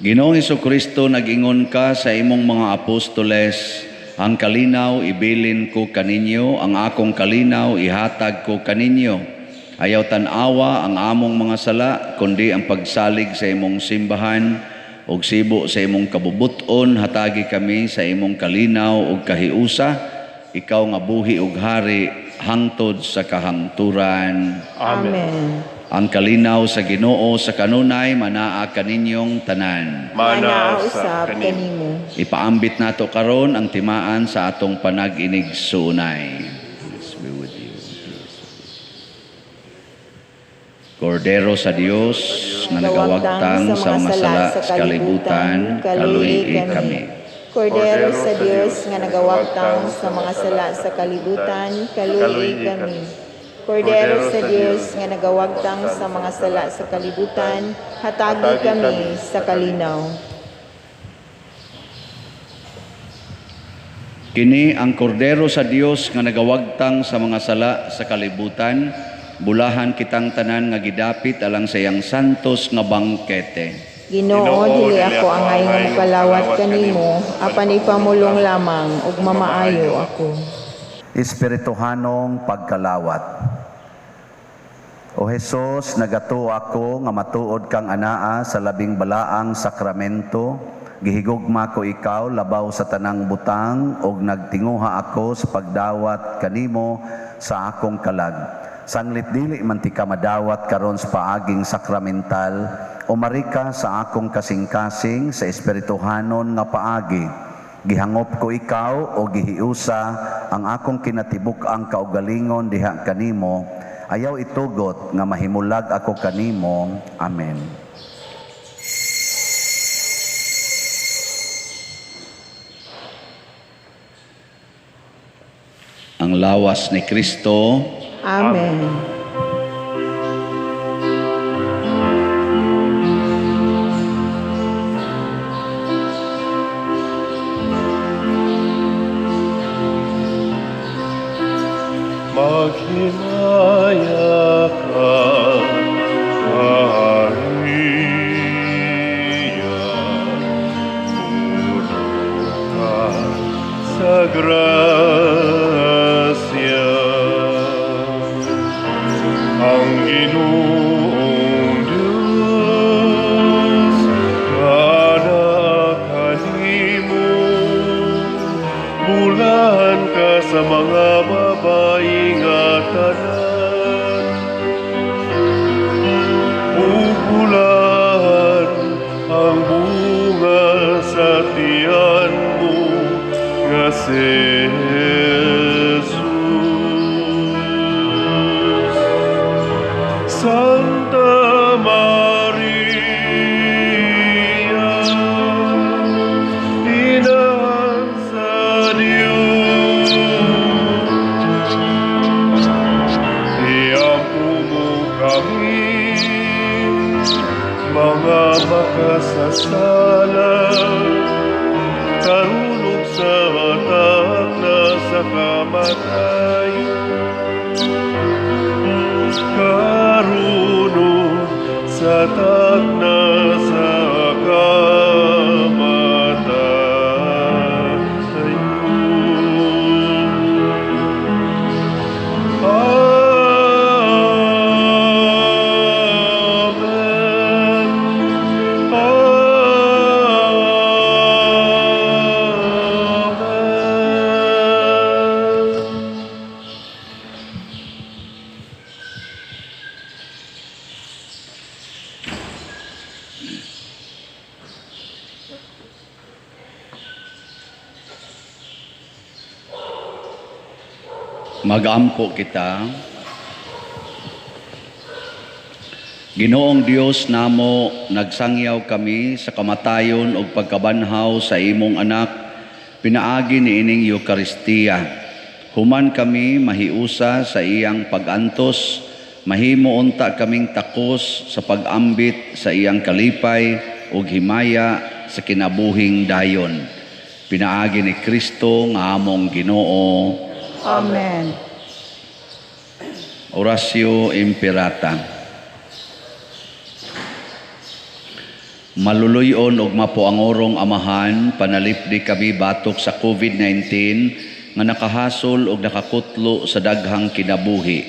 Ginoong Hesukristo, nag-ingon ka sa imong mga apostoles, ang kalinaw ibilin ko kaninyo, ang akong kalinaw ihatag ko kaninyo. Ayaw tan-awa ang among mga sala, kundi ang pagsalig sa imong simbahan ug sibo sa imong kabubuton, hatagi kami sa imong kalinaw ug kahiusa, ikaw nga buhi ug hari hangtod sa kahangturan. Amen. Ang kalinaw sa Ginoo sa kanunay manaa kaninyong tanan. Manaa usab kanimo. Ipaambit nato karon ang timaan sa atong panag-inig-suunay. Peace be with you. Kordero sa Dios nga nagawagtang sa mga sala sa kalibutan, kaluy-i kami. Kordero sa Dios nga nagawagtang sa mga sala sa kalibutan, kaluy-i kami. Kordero sa Dios nga nagawagtang sa mga sala sa kalibutan, hatagi kami sa kalinaw. Kini ang kordero sa Dios nga nagawagtang sa mga sala sa kalibutan, Bulahan kitang tanan nga gidapit alang sa iyang santos nga bangkete. Ginoo, dili ako angay nga mokalawat kanimo, apan ipamulong lamang ug mamaayo ako. Espirituhanong pagkalawat. O Hesus, nagatuo ako nga matuod kang anaa sa labing balaang sakramento. Gihigugma ko ikaw labaw sa tanang butang ug nagtinguha ako sa pagdawat kanimo sa akong kalag. Sanglit dili man ti ka madawat karon sa paaging sakramental, umari ka sa akong kasing-kasing sa espirituhanon nga paagi. Gihangop ko ikaw o gihiusa ang akong kinatibuk-ang kaugalingon diha kanimo. Ayaw itugot nga mahimulag ako kanimo. Amen. Ang lawas ni Kristo. Amen. Maghimaya ka, Maria, puno ka sa grasya. Ang Ginoong Diyos anaa kanimo, bulahan ka sa mga babae nga tanan, ug bulahan ang bunga sa tiyan mo nga si Jesus. Santa Maria, Inahan sa Diyos, iampo mo kami, mga makasasala, karon ug sa takna sa kamatayon. Karon ug sa takna sa kamatayon. Amen. Amen. Magampo kita. Ginoong Dios namo, nagsangyaw kami sa kamatayon ug pagkabanhaw sa imong anak, pinaagi niining Eukaristiya. Human kami mahiusa sa iyang pag-antos, mahimo unta kaming takos sa pag-ambit sa iyang kalipay ug himaya sa kinabuhing dayon. Pinaagi ni Kristo nga among Ginoo. Amen. Oratio Imperata. Maluluyon ug mapuangorong Amahan, panalipdi kami batok sa COVID-19 nga nakahasol ug nakakutlo sa daghang kinabuhi.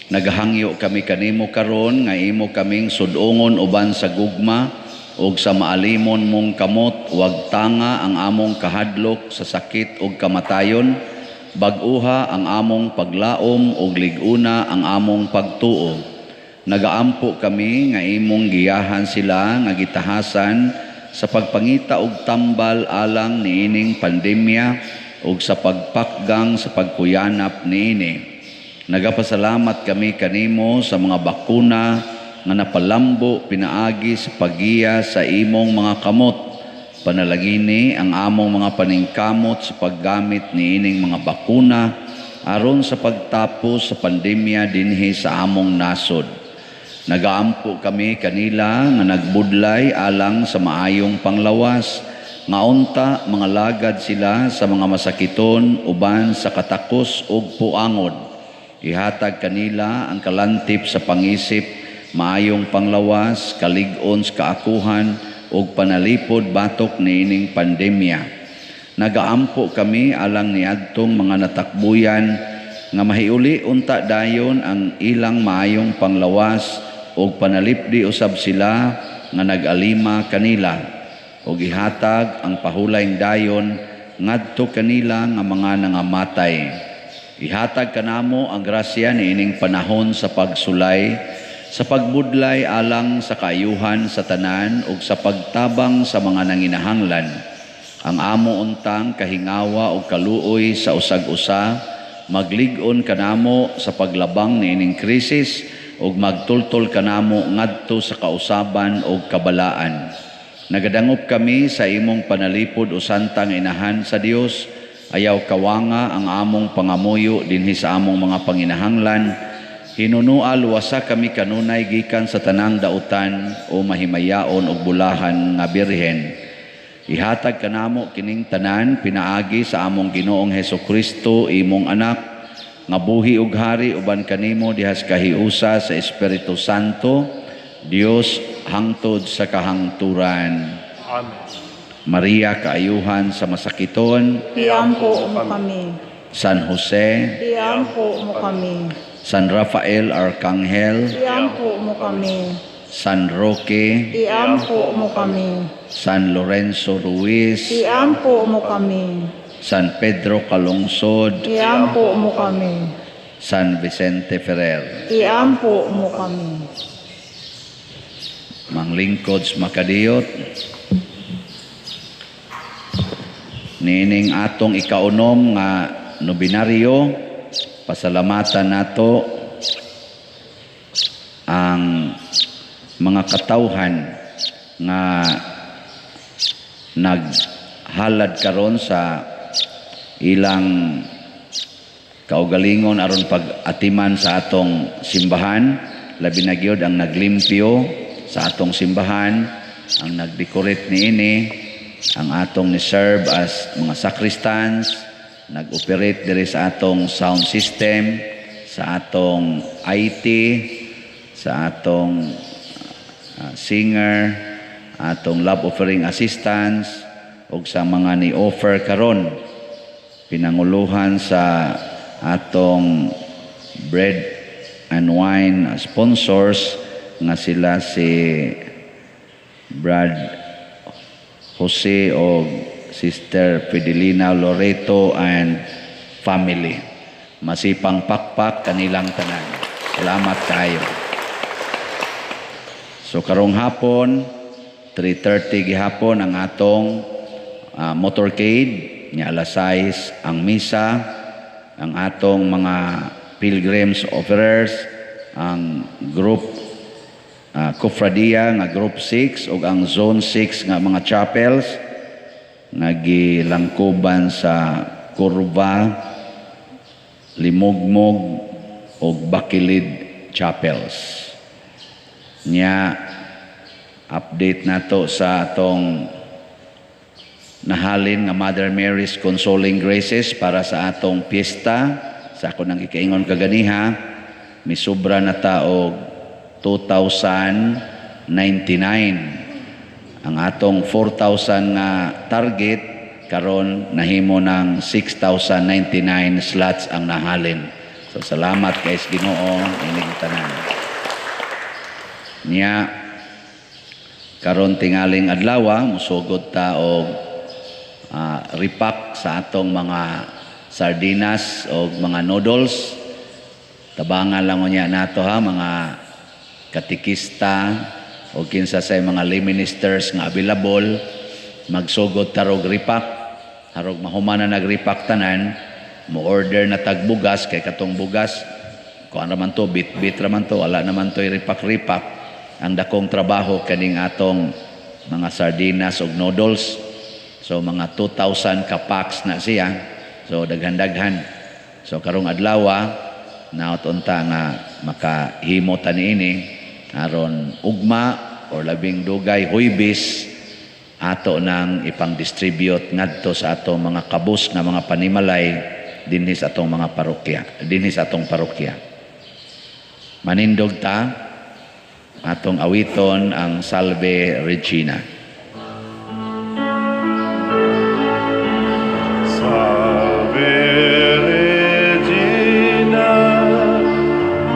Nagahangyo kami kanimo karon nga imo kaming sud-ongon uban sa gugma ug sa maalimon mong kamot, wag tanga ang among kahadlok sa sakit ug kamatayon. Bag-uha ang among paglaom ug lig-una ang among pagtuo. Nagaampo kami nga imong giyahan sila nga gitahasan sa pagpangita og tambal alang niining pandemya ug sa pagpakgang sa pagkuyanap niini. Nagapasalamat kami kanimo sa mga bakuna nga napalambo pinaagi sa paggiya sa imong mga kamot. Panalangini ang among mga paningkamot sa paggamit niining mga bakuna aron sa pagtapos sa pandemya dinhi sa among nasod. Nagaampo kami kanila nga nagbudlay alang sa maayong panglawas, nga unta mga lagad sila sa mga masakiton uban sa katakos ug puangod. Ihatag kanila ang kalantip sa pangisip, maayong panglawas, kalig-on sa kaakuhan ug panalipod batok niining pandemya. Nagaampo kami alang niadtong mga natakbuyan nga mahiuli unta dayon ang ilang maayong panglawas ug panalipdi usab sila nga nag-alima kanila, ug ihatag ang pahulayng dayon ngadto kanila nga mga nangamatay. Ihatag kanamo ang grasya niining panahon sa pagsulay, sa pagbudlay alang sa kaayuhan sa tanan ug sa pagtabang sa mga nanginahanglan. Ang amo untang kahingawa ug kaluoy sa usag-usa maglig-on kanamo sa paglabang niining krisis ug magtultol kanamo ngadto sa kausaban ug kabalaan. Nagadangop kami sa imong panalipod o santang inahan sa Dios. Ayaw kawanga ang among pangamuyo dinhi sa among mga panginahanglan. Hinunua luwasa kami kanunay gikan sa tanang dautan o mahimayaon og bulahan nga birhen. Ihatag kanamo kining tanan pinaagi sa among Ginoong Hesus Kristo, imong anak, nga buhi ug hari uban kanimo diha sa kahiusa sa Espiritu Santo, Dios hangtod sa kahangturan. Amen. Maria, kaayuhan sa masakiton, Iampo mo kami. San Jose, Iampo mo kami. San Rafael Arcangel, Iampo mo kami. San Roque, Iampo mo kami. San Lorenzo Ruiz, Iampo mo kami. San Pedro Calungsod, Iampo mo kami. San Vicente Ferrer. Iampo mo kami. Manglingkod sa makadiyot, nining atong ikaunom nga nobinaryo, pasalamatan nato ang mga katawhan nga naghalad karon sa ilang kaugalingon aron pag-atiman sa atong simbahan. Labi na gyud ang naglimpyo sa atong simbahan, ang nagdecorate niini, ang atong ni-serve as mga sacristans, nag-operate diri sa atong sound system, sa atong IT, sa atong singer, atong love offering assistants, ug sa mga ni-offer karon pinanguluhan sa atong bread and wine sponsors nga sila si Brad Jose o Sister Fidelina Loreto and family. Masipang pakpak kanilang tanan. Salamat kayo. So karong hapon, 3:30 gihapon ang atong motorcade, nya alas 6 ang misa, ang atong mga pilgrims offerers, ang group Kofradia nga group 6 ug ang zone 6 nga mga chapels nga gilangkoban sa Kurba, Limugmog ug Bakilid Chapels. Nya update nato sa atong nahalin nga Mother Mary's Consoling Graces para sa atong piyesta. Sa ako nang gikaingon kaganiha, misubra na ta og 2,099. Ang atong 4,000 nga target karon nahimo ng 6,099 slots ang nahalin. So salamat guys Ginoo ining tanan. Nya karon tingaling adlaw musugod ta og repack sa atong mga sardinas o mga noodles. Tabangan lang unya nato ha mga katikista o kinsa sa mga lay ministers nga available, magsugod tarog repack. Harog mahuman na nagrepack tanan, mo order na tag bugas kay katong bugas kuan ra man to, bit-bit ra man to, wala naman to'y repack-repack. Ang dakong trabaho kaning atong mga sardinas og noodles. So mga 2,000 ka packs na siya. So daghan-daghan. So karong adlaw naot unta nga makahimo ta niini aron ugma or labing dugay Huybis ato nang ipang-distribute ngadto sa ato mga kabus nga mga panimalay dinhi sa atong mga parokya, dinhi sa atong parokya. Manindog ta, atong awiton ang Salve Regina. Salve Regina,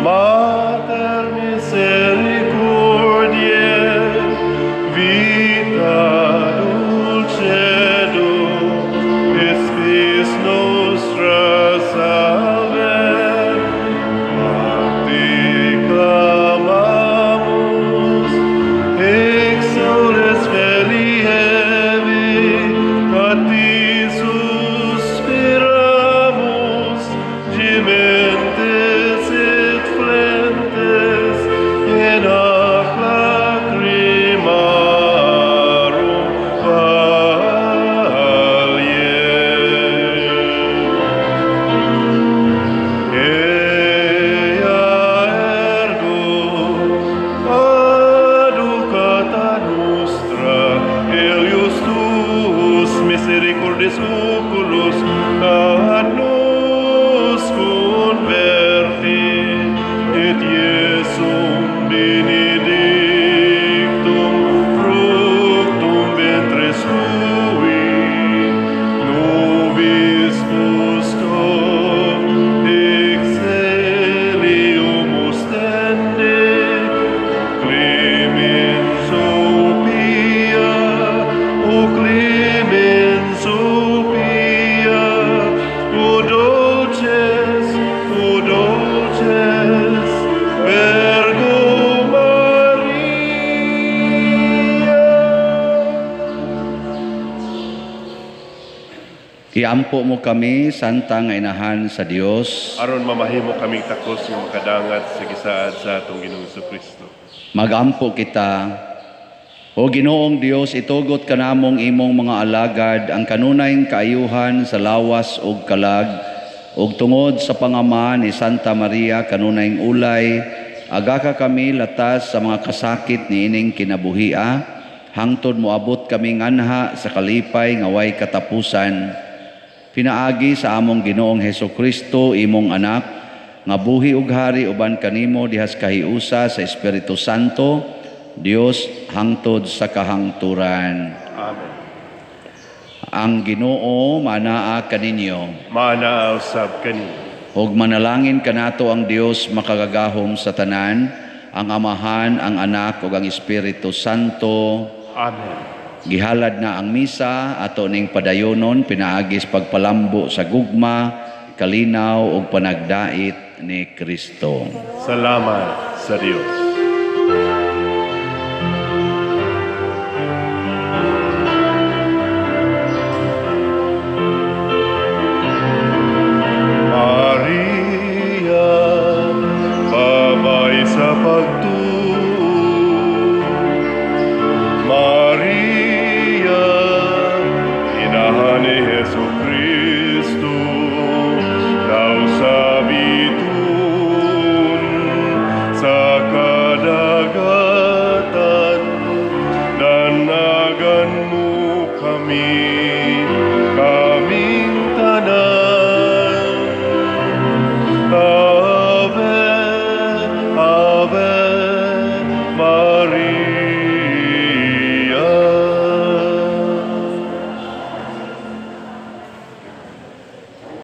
Mater misericordiae, vita dulcedo, spes nostra salve. A te clamamus, exules filii Hevae, a te suspiramus, gementes et flentes, in hac lacrimarum valle. Ea ergo advocata nostra, Helios tuus misericordes oculos ad nos converte, et Iesum benedictum fructum ventris tui, nobis post hoc exilium ostende, clemens o pia, o clemens o pia, o dulcis, Virgo Maria. Iampo mo kami, Santa nga Inahan sa Dios. Aron mamahimo kaming takos nga makadangat sa gisaad sa atong Ginoong Kristo. Magampo kita. O Ginoong Dios, itugot kanamong imong mga alagad ang kanunayng kaayuhan sa lawas ug kalag, ug tungod sa pangama ni Santa Maria kanunayng ulay, agaka kami latas sa mga kasakit niining kinabuhia, hangtod moabot kami nganha sa kalipay nga way katapusan. Pinaagi sa among Ginoong Hesus Kristo, imong anak, nga buhi ug hari uban kanimo dihas kahiusa sa Espiritu Santo, Dios hangtod sa kahangturan. Amen. Ang Ginoo manaa kaninyo. Manaa usab kaninyo. Ug manalangin kanato ang Dios makagagahom sa tanan, ang Amahan, ang Anak ug ang Espiritu Santo. Amen. Gihalad na ang misa ato ning padayonon pinaagis pagpalambo sa gugma, kalinaw ug panagdait ni Kristo. Salamat sa Dios.